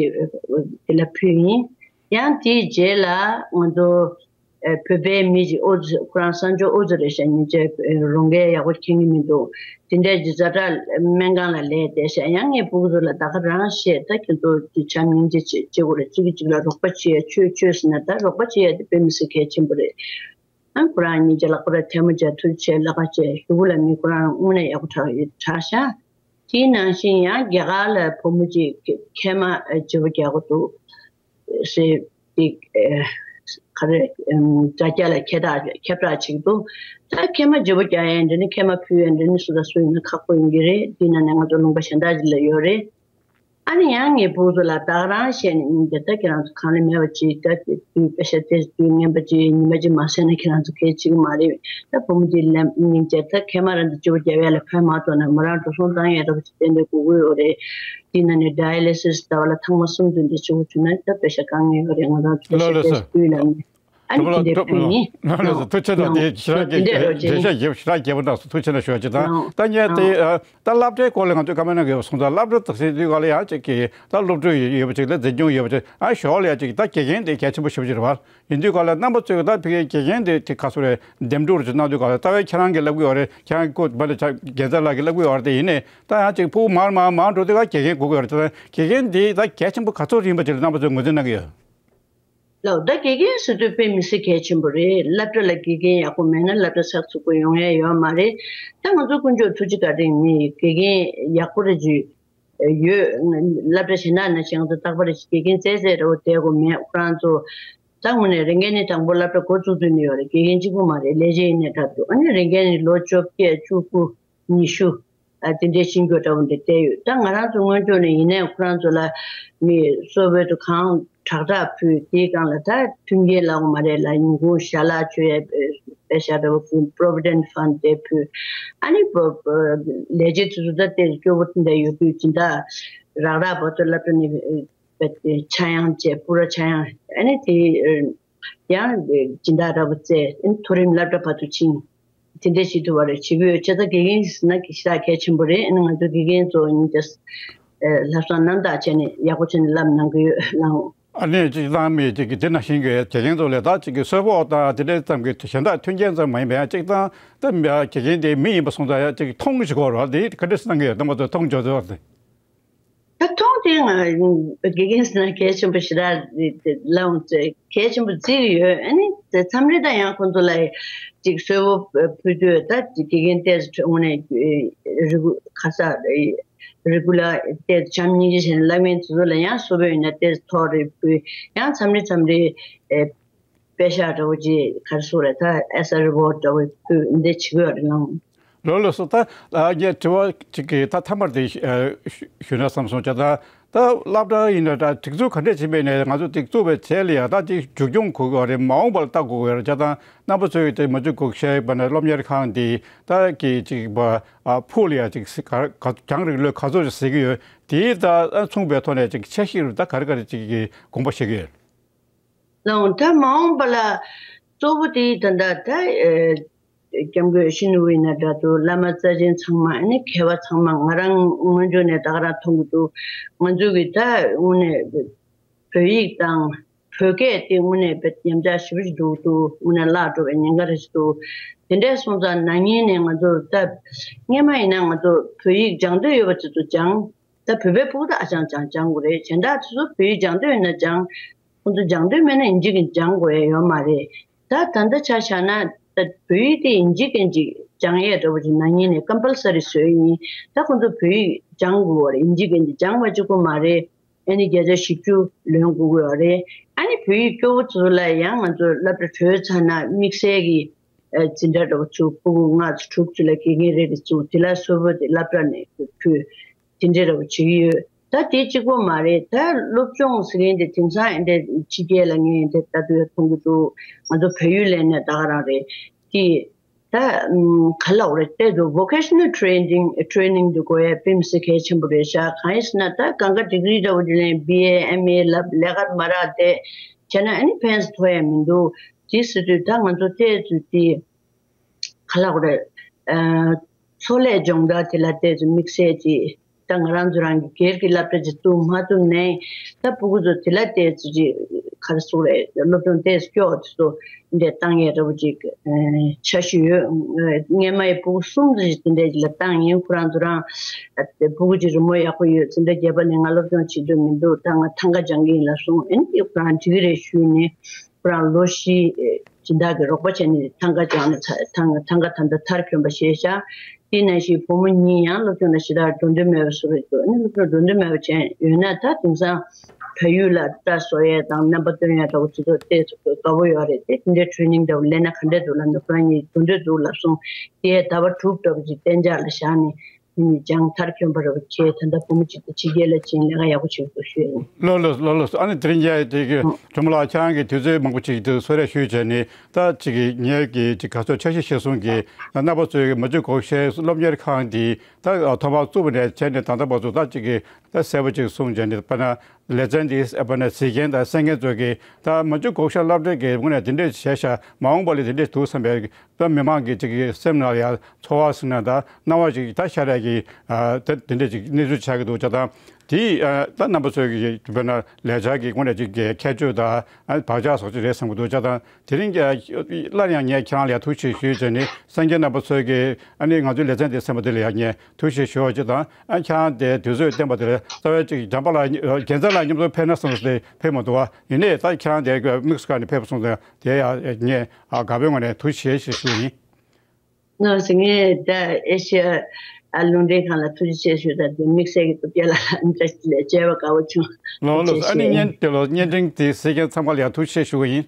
དེ་ལ་ཕུལ་ཡིན། ཡང་དེའི་རྗེས་ལ་ང་ཚོ་བོད་པའི་མི་ཞིག་ཨོ་ཙི་ཁོ་རང་གསར་འབྱོར་ཨོ་ཙི་རེད་ཤག་སྙིང་རྗེ་རོགས་མཁན་ཡག་པོ་མཁྱེན་གྱི་མི་འདུག་དེ་འདྲའི་ཛ་དྲག་སྨན་ཁང་ལ་ལས་བསྡད་ཤག་ཡང་ངའི་སྤུ་གུ་ཚོ་ལ་ད་ག་རང་བཤད། ད་ཁྱེད་ཚོ་བྱམས་སྙིང་རྗེ་བྱེད་བྱེད་དགོས་རེད། གཅིག་གིས་གཅིག་ལ་རོགས་པ་བྱེད་ཡ། ཆོས་ཆོས་ཟེར་ན་ད་རོགས་པ་བྱེད་ཡ་དེ་དཔེ་མི་སྲིད་གལ་ཆེན་པོ་རེད། ཨ་ཁོ་རང་སྙིང་རྗེ་ལ་ཁོ་རང་ཐལ་མོ་སྦྱར་ཐུགས་རྗེ་ཆེ་ལགས་ཀ་བྱས། གཞུག་གུ་ལ་ནི་ཁོ་རང་དངོས་གནས་ཡག་པོ་དྲག་ཡོད་དྲག་ཤག་དེའི་ནང་བཞིན་ཡང་རྒྱ་གར་ལ་བུ་མོ་གཅིག་མཁལ་མ་བརྗེ་པོ་རྒྱག་དགོས་འདུག་ཟེར་ཏེ་ག་རེ་དྲ་རྒྱ་ལ་ཁྱད་དག་ཁྱབ་བསྒྲགས་བྱེད་ཀྱི་འདུག་ད་མཁལ་མ་བརྗེ་པོ་རྒྱག་ཡས་འདྲ་ནི་མཁལ་མ་ཕུད་ཡས་འདྲ་ནི་སུ་དང་སུ་ཡིན་ན་ཁག་པོ་ཡིན་གྱི་རེད། དེའི་ནང་ནས་ང་ཚོ་ལུང་པ་གཞན་དག་ཅིག་ལ་ཡོད་རེད། ཨ་ནི་ཡང་ངའི་སྤུ་གུ་ཚོ་ལ་ད་ག་རང་བཤད་ནས་སྙིང་རྗེ། ད་ཁྱེད་རང་ཚོ་གང་ལ་མེད་པ་ཅིག་ད་དུས་པེ་ཤག་དེ་དུས་རྔན་པ་ཅིག་ཉི་མ་གཅིག་མ་ཟས་ན་ཁྱེད་རང་ཚོ་གལ་ཆེ་གི་མ་རེད། ད་བུ་མོ་དེ་ལ་སྙིང་རྗེ། ད་མཁལ་མ་རང་དུ་བཅུ་པ་རྒྱབ་ཡ་ལ་ཕན་མ་ཐོགས་ན་མོ་རང་འགྲོ་སོང་བཏང་ཡ་འདྲ་པོ་ཅིག་ཏན་ཏན་དགོས་ཀྱི་ཡོད་རེད། དེ་ནང་ནས་ཌའི་ལི་སིས་ཟླ་བ་ལ་ཐེངས་མ་གསུམ་ཙམ་དེ་བྱེད་དགོས་བྱུང་ན་ད་པེ་ཤག་དཀའ་ངལ་ཡོད་རེད། ང་རང་ཚོ་པེ་ལགས་ཤག་ལགས་དེ་སོ། དུས་ལ་ནི། ཨ་ནི་དེ་འདྲའི་ཕུལ་ཡིན། ལགས་སོ། ཐུགས་རྗེ་གནང་། དེ་ཞེ་དྲག་གི་འགྲེལ་བཤད་ཞིབ་ཞེ་དྲག་རྒྱས་པོ་གནང་སོང་། ཐུགས་རྗེ་གནང་ཞུ་བ་ཅིག་དང་། ད་ངས་དེ་ད་སློབ་གྲྭའི་སྐོར་ལ་ང་ཚོས་བཀའ་མོལ་གནང་གི་ཡོད་པ་སོང་ཙང་། སློབ་གྲྭ་དག་ས་དེའི་སྒང་ལ་ཡང་ཅིག་གི་ད་སློབ་ཕྲུག་ཡོད་པ་ཅིག་ལ་འཛིན་སྐྱོང་ཡོད་པ་ཅིག་ཨ་ཞོར་ལ་ཡང་ཅིག་ད་དགེ་རྒན་དེ་གལ་ཆེན་པོ་ཞེ་པོ་ཅིག་རེད་པ། ཡིན་དུས་སྒང་ལ་རྣམ་པ་ཚོས་ད་ཕ་གིའི་དགེ་རྒན་དེ་དེ་ག་ཚོད་རེད། འདེམས་སྒྲུག་ཅིག་གནང་དུས་སྒང་ལ་ད་བས་ཁྱེད་རང་གིས་ལབ་གི་ཡོད་རེད། ཁྱེད་རང་ཁོ་བ་ལ་ཆ་རྒན་ཚ་ལགས་ཀྱིས་ལབ་གི་ཡོད་རེད། དེ་ཡིན་ནའི་ད་ཡང་ཅིག་ཕྲུ་གུ་མར་མར་མར་འགྲོ་དུས་ཀ་དགེ་རྒན་དགོས་ཀྱི་ཡོད་རེད། ད་དགེ་རྒན་དེ་ད་གལ་ཆེན་པོ་ག་ཚོད་ཡིན་པ་ཅིག་ལ་རྣམ་པ་ཚོས་ངོས་འཛིན་གནང་གི་ཡོད། ལགས། ད་དགེ་རྒན་ཟེར་དུས་དཔེ་མི་སྲིད་གལ་ཆེན་པོ་རེད། སློབ་གྲྭ་ལ་དགེ་རྒན་ཡག་པོ་མེད་ན་སློབ་གྲྭ་ཚགས་ཚུད་པོ་ཡོང་ཡ་ཡོད་མ་རེད། ད་ང་ཚོ་དཀོན་མཆོག་ཐུགས་རྗེ་བཀའ་དྲིན་ནི་དགེ་རྒན་ཡག་པོ་རེ་ཅིག་ཡོད། སློབ་གྲྭ་གཞན་དག་ནང་བཞིན་ང་ཚོ་རྟག་པར་དགེ་རྒན་རྩེ་རྩེ་འདྲ་བོ་བསྡད་དགོས་མེད། ཁོ་རང་ཚོ་ད་དངོས་གནས་རེ་འགན་ནི་དང་པོ་སློབ་གྲྭ་འགོ་བཙུགས་དུས་ནས་ཡོད་རེད། དགེ་རྒན་གཅིག་པུ་མ་རེད། ལས་བྱེད་ཡིན་ནའི་འདྲ་འདུག་ཨ་ནི་རེ་འགན་ནི་ལོ་བཅོ་བརྒྱད་བཅུ་དགུ་ཉི་ཤུ། ཨ་དེ་འདྲའི་ཤེས་རྒྱུ་འདྲ་བོ་འདི་བལྟས་ཡོད། ད་ང་རང་ཚོ་སྔོན་འཇུག་ནས་ཡིན་ནའི་ཁོ་རང་ཚོ་ལ་མི་གསོལ་བ་དུ་གང་དྲག་དྲག་ཕུལ། དེའི་སྒང་ལ་ད་མཐུན་རྐྱེན་ལབ་དགོས་མ་རེད་ལ། ཉིན་གུང་ཞལ་ལག་མཆོད་ཡས་པེ་ཤག་འདྲ་བོ་ཕུལ། Provident Fund དེ་ཕུལ། ཨ་ནི་པོ་ལས་བྱེད་དེ་ཚོ་ད་དེ་སྐྱོ་བོ་དེ་འདྲ་ཡོད་དུས་སྦྱིན་བདག་རག་རག་བར་དུ་སློབ་གྲྭ་ནས་ཆ་ཡང་བྱས། སྤུ་ར་ཆ་ཡང་། ཨ་ནི་དེ་ཡང་སྦྱིན་བདག་འདྲ་བོ་བཙལ། མཐོ་རིམ་སློབ་གྲྭ་བར་དུ་ཕྱིན། དེ་འདྲ་ཞིག་ཐུབ་པ་རེད། བྱེད་ཀྱི་ཡོད། བྱས་ཙང་དགེ་རྒན་ཟེར་ན་ཞེ་དྲག་གལ་ཆེན་པོ་རེད། ཨ་ནི་ང་ཚོ་དགེ་རྒན་ཚོ་ཡིན་ཏེ་ལྷག་བསམ་རྣམ་དག་བྱས་ནས་ཡག་པོ་བྱས་ནས་བསླབ་གནང་གི་ཡོད་ལགས། ཨ་ནི་ཅིག་བླངས་མི་ཅིག་གི་དེ་ནང་བཞིན་གྱི་དགེ་རྒན་ཚོ་ལས་ད་ཅིག་གི་གསོལ་ཕོགས་དང་དེ་འདྲ་ཙམ་གྱི་གཞན་དག་མཐུན་རྐྱེན་ཙམ་མ་ཡིན་པའི་ཅིག་དང་། ད་དགེ་རྒན་དེ་མི་ཡིན་པ་སོང་ཙང་ཡང་ཅིག་མཐོང་ཞིག་དགོས་རེད་པ། དེ་ག་འདྲ་སེ་གནང་གི་ཡོད། རྣམ་པ་ཚོ་མཐོང་ཆོག་ཚོད་རེད། ད་མཐོང་དེ་ང་དགེ་རྒན་ཟེར་ན་གལ་ཆེན་པོ་ཞེ་དྲག་རེད། ལའང་གལ་ཆེན་པོ་བརྩི་གི་ཡོད། ཨ་ནི་དེ་མཚམས་རེ་ད་ཡང་ཁོང་ཚོ་ལ་ཅིག་གསོལ་ཕོགས་ཕུལ་དུས་ད་དགེ་རྒན་ཏོག་ཙམ་དངོས་གནས་རེ་གུ་ཁ་ས་རེ་གུ་ལ་ཏོག་ཙམ་བྱམས་སྙིང་རྗེ་བྱས་ནས་བསླབ་མཁན་དེ་ཚོ་ལ་ཡང་གསོལ་ཕོགས་ཡིན་ན་ཏོག་ཙམ་ཐོག་རེ་ཕུལ། ཡང་མཚམས་རེ་མཚམས་རེ་པེ་ཤག་འདྲ་བོ་ཅིག་ག་རེ་ཟེར་དགོས་རེད། ད་as a reward འདྲ་བོ་ཕུལ་འདི་བྱེད་ཀྱི་ཡོད་རེད་ལགས། ལགས་ལགས་སོ། ད་ཨ་ངས་དྲི་བ་གཅིག་གི་ད་མཐའ་མར་དེ་ཞུ་ན་བསམ་སོང་། བྱས་ཙང་ད་སློབ་གྲྭ་ཡིན་ན་འདྲ་སྒྲིག་འཛུགས་ག་འདྲས་བྱས་པས་ནས་ང་ཚོ་དེ་བཙུགས་པའི་རྗེས་ལ་ཡང་ད་དེ་མཇུག་སྐྱོང་དགོས་ཀྱི་ཡོད་རེད། མ་འོངས་པ་ལ་ལྟ་དགོས་ཀྱི་ཡོད་རེད། བྱས་ཙང་རྣམ་པ་ཚོས་དེ་མ་བཅུག་དགོས་ཤེས་པ་ནས་སློབ་གཉེར་ཁང་དེ་ད་གི་ཅིག་པ་ཕུགས་ལ་ཡང་ཅིག་ག་ག་གྱང་རིགས་ལོས་ག་ཚོད་ཅིག་ཟེར་གྱི་ཡོད། དེ་ད་མཚུངས་པའི་ཐོག་ནས་ཅིག་འཆར་གཞི་རུ་ད་ག་རེ་ག་རེ་ཅིག་གི་དགོངས་པ་བཞེས་ཀྱི་ཡོད། ལགས། ད་མ་འོངས་པ་ལ་གཙོ་བོ་དེ་ད་ལྟ་ད་ཨེ་སྐྱབས་མགོན་ཡིད་བཞིན་ནོར་བུ་ཡིན་ན་འདྲ་འདུག་བླ་མ་རྩ་ཆེན་ཚང་མ། ཨ་ནི་མཁས་པ་ཚང་མ། ང་རང་སྔོན་འཇུག་ནས་ད་ག་རང་མཐོང་གི་འདུག་ང་ཚོ་གི་ད་དངོས་གནས་བོད་ཡིག་དང་བོད་སྐད་དེ་དངོས་གནས་དཔེ་ཉམས་ཆག་ཞེ་པོ་ཞིག་འདུག་འདུག་དངོས་གནས་བརླག་འགྲོ་བའི་ཉེན་ཁ་རེ་ཞིག་འདུག་དེ་འདྲས་སོང་ཙང་ན་ནིང་ནས་ང་ཚོ་ད་སྔས་མ་ཡིན་ན་ང་ཚོ་བོད་ཡིག་སྦྱང་འདོད་ཡོད་པ་ཚོ་ཚོ་སྦྱང་། ད་བོད་པའི་ཕྲུ་གུ་ད་ཨ་ཅང་ཅང་སྦྱང་དགོས་རེད། གཞན་དག་ཚོ་ཚོ་བོད་ཡིག་སྦྱང་འདོད་ཡོད་ན་སྦྱང་། ཁོང་ཚོ་སྦྱང་འདོད་མེད་ན་ཨིན་ཇི་གི་སྦྱང་དགོས་ཡ་ཡོད་མ་རེད། ད་ད་ལྟ་ཆ་བཞག་ན་ད་བོད་ཡིག་དེ་ཨིན་ཇི་གན་ཅིག་སྦྱང་ཡས་འདྲ་བོ་ཅིག་ན་ནིང་ནས་ཀམ་པལ་སར་རི་བཟོས་ཡིན། ད་ཁོང་ཚོ་བོད་ཡིག་སྦྱང་དགོས་པ་རེད། ཨིན་ཇི་གན་ཅིག་སྦྱང་བ་གཅིག་པོ་མ་རེད། ཨ་ནི་བརྒྱ་ཆ་བཞི་བཅུ་ལོན་དགོས་ཀྱི་ཡོད་རེད། ཨ་ནི་བོད་ཡིག་སྐྱོ་བོ་ཚོ་ལ་ཡང་ང་ཚོ་སློབ་གྲྭ་གྲོལ་ཚར་ན་དམིགས་བསལ་གྱི་ཨ་འཛིན་གྲྭ་འདྲ་བོ་ཚུགས། ཕྲུ་གུ་ལྔ་ཚོ་དྲུག་ཚོ་ལ་དགེ་རྒན་རེ་རེ་བཙུགས། དེ་ལ་གསོལ་ཕོགས་དེ་སློབ་གྲྭ་ནས་ཕུལ། དེ་འདྲ་འདྲ་བོ་བྱེད་ཀྱི་ཡོད། ད་དེ་གཅིག་པོ་མ་རེད། ད་སློབ་སྦྱོང་ཟེར་མཁན་དེ་དེང་སང་ཨེ་འདྲ་ཕྱི་རྒྱལ་ལ་ངས་དེ་ལྟ་དུས་མཐོང་གི་འདུག་ང་ཚོ་བལ་ཡུལ་ལ་ནས་ད་ག་རང་རེད། དེ་ད་ཨམ་ག་ལབ་དགོས་རེད། དེ་ཚོ་vocational training training དེ་དགོས་ཡ་དཔེ་མི་སྲིད་གལ་ཆེན་པོ་རེད་ཤག་གང་ཡིན་ཟེར་ན་ད་གང་ག་ཌིག་རི་འདྲ་བོ་དེ་ལེན། བི་ཨེ་ཨེམ་ཨེ་ལབ། ལས་ཀ་མ་རག་བསྡད་བྱས་ན་ཨ་ནི་ཕན་ཐོགས་ཡ་མི་འདུག་དེ་ཟེར་དུས་ད་ང་ཚོ་ཏོག་ཙམ་དེ་ག་ལབ་དགོས་རེད། ཨ་འཚོ་ལས་སྦྱོང་བརྡར་དེ་ལ་ཏོག་ཙམ་དམིགས་བསལ་གྱིས་ད་ང་རང་ཚོ་རང་གི་སྒེར་གྱི་སློབ་གྲྭ་ཅིག་བཙུགས་མ་ཐུབ་ནའི་ད་ཕྲུ་གུ་ཚོ་དེ་ལ་ཏོག་ཙམ་ཅིག་ག་རེ་ཟེར་དགོས་རེད། སློབ་སྦྱོང་ཏོག་ཙམ་སྐྱོ་བ་དེ་ཚོ་འདྲ་བཏང་ཡས་འདྲ་བོ་ཅིག་ཨ་འཆར་གཞི་ཡོད། ཨ་སྔས་མ་ཡི་ཕྲུ་གུ་གསུམ་ཙམ་ཞིག་དེ་འདྲ་ཅིག་ལ་བཏང་ཡིན། ཁོ་རང་ཚོ་རང་ཨ་ཕྲུ་གུ་ཅིག་རི་མོ་ཡག་པོ་ཡོད། འཛིན་གྲྭ་བརྒྱད་པ་ནས་ང་སློབ་སྦྱོང་བྱེད་འདོད་མི་འདུག་ད་ང་ཐང་ག་སྦྱང་གི་ཡིན་ལབ་སོང་། ཨ་ནི་ཁོ་རང་འགྲིག་གི་རེད་ཞུས་ནས། ཁོ་རང་ལོ་བཞི་སྦྱིན་བདག་གིས་རོགས་པ་བྱས་ནས་ཐང་ག་སྦྱངས་ནས་ཚར། ཐང་ཐང་ག་ད་ལྟ་མཐར་འཁྱོལ་བ་བྱས་ཤག་དེ་ནང་བཞིན་བུ་མོ་གཉིས་ཡང་སློབ་སྦྱོང་ལ་ཞེ་དྲག་འགྲོ་འདོད་མེད་པ་བཟོ་རེད་འདུག་ཨ་ནི་སློབ་སྦྱོང་འགྲོ་འདོད་མེད་པ་བྱས་ཡོད་ན་ད་དེང་སང་བལ་ཡུལ་ལ་སྐྲ་བཟོ་ཡས་དང་རྣམ་པ་སྟོན་ཡས་འདྲ་བོ་དེ་ཚོ་ཏོག་ཙམ་དགའ་པོ་ཡོད་རེད། དེ་དེ་འདྲའི་ཊེ་རེ་ནིང་འདྲ་བོ་ལེན་ན་ག་འདྲས་འདུག་ལབ་ན་ཁོ་རང་གཉིས་འགྲོ་འདོད་འདུག་ལབ་སོང་། དེ་ཟླ་བ་དྲུག་འདྲ་བོ་ཅིག་གཏན་འཇགས་ལ་བཞག་ནས། ནི་སྦྱངས་མཐར་འཁྱོལ་བ་རེད་པ། ཁྱེད་ད་ལྟ་བུ་མོ་གཅིག་དེ་ཕྱི་རྒྱལ་ལ་ཕྱིན་ལས་ཀ་ཡག་པོ་བྱེད་འདུག་ཞུ་ཡ་ཡིན། ལགས་ལགས་ལགས་ལགས། ཨ་ནི་དེ་རིང་ངས་དེ་གི་ཨ་ཇོ་མོ་ལགས་ཁྱེད་རང་གིས་དུས་ཚོད་མང་པོ་ཅིག་དུ་གསོལ་རས་ཞུས་བྱས་ནས་ད་ཅིག་གི་ངས་ཀྱི་ཅིག་ག་ཚོད་འཆར་གཞི་བཞེས་སོང་གི་རྣམ་པ་ཚོས་མ་བཅུག་དགོས་ཤེས་སློབ་གཉེར་ཁང་འདི་ ད་ཐོག་མར་བཙུགས་པ་ནས་བྱས་ནས་ད་ལྟ་བར་དུ་ད་ཅིག་གི་ད་གསལ་པོ་ཅིག་གསུངས་བྱས་ནས། དཔེར་ན་ལེ་ཚན་འདི་དཔེར་ན་གཟིགས་མཁན་དང་གསན་མཁན་ཚོས་ཀྱིས་ད་མ་བཅུ་གོ་ཤ་སློབ་གྲྭའི་གི་ངོས་ནས་དེ་འདྲས་བྱས་ཤག་མ་འོངས་པ་ལ་དེ་འདྲས་འདུག་བསམ་པའི་ད་མི་མང་གི་ཅིག་གི་སེམས་ནང་ལ་ཡང་ཚོར་བ་ཟེར་ན་ད་སྣང་བ་ཞིག་ད་ཤར་ཡ་གི་ད་དེ་འདྲས་ཅིག་གནས་ཚུལ་ཆགས་ཀྱི་འདུག་བྱས་ཙང་། དེ་ད་རྣམ་པ་ཚོས་ཀྱིས་དཔེར་ན་ལས་འཆར་གྱི་ངོས་ནས་ཅིག་གི་ཁྱད་ཆོས་དང་བག་ཆགས་སོགས་ཅིག་རེད་བསམ་གྱི་འདུག་བྱས་ཙང་། དེ་རིང་གི་སླར་ཡང་ངས་ཁྱེད་རང་ལ་ཡང་ཐུགས་རྗེ་ཆེ་ཞུ་བྱས་ནས། གསན་མཁན་རྣམ་པ་ཚོས་ཀྱིས་ཨ་ནི་ང་ཚོའི་ལེ་ཚན་འདི་གསན་པ་འདི་ལ་ཡང་ངས་ཐུགས་རྗེ་ཆེ་ཞུ་བ་ཅིག་དང་། ཨ་ཁྱེད་རང་དེ་དུས་ཚོད་བསྟན་པ་དེ་ལ་རྩ་བའི་ཅིག་འགྲམ་པ་ལ་རྒྱལ་མཚན་ལ་མཉམ་དུ་ཕེབས་ན་བསམ་སྟེ་ཕེབས་མ་འདུག་བ། ཡིན་ནའི་ད་ཁྱེད་རང་དེ་དམིགས་སུ་བཀར་ནས་ཕེབས་སོང་ཙང་དེ་ཡང་ངས་ཨ་དགའ་པོའི་ངང་ནས་ཐུགས་རྗེ་ཆེ་ཞེས་ཞུ་བ་ཡིན། ལགས་སོ། ངས་ད་ཨེ་ཤེ་ཡ་ཨ་རླུང་འཕྲིན་ཁང་ལ་ཐུགས་རྗེ་ཆེ་ཞུ། ད་དེ་དམིགས་བསལ་གྱི་ཐུགས་རྗེ་ལ་ལ་འདྲ་ལས་བྱས་པ་དགའ་བོ་བྱུང་། ལགས་ལགས་སོ། ཨ་ནི་བརྙན་དེ་ལ་བརྙན་འཕྲིན་དེ་གཟིགས་མཁན་ཚང་མ་ལ་ཡང་ཐུགས་རྗེ་ཆེ་ཞུ་བ་ཡིན།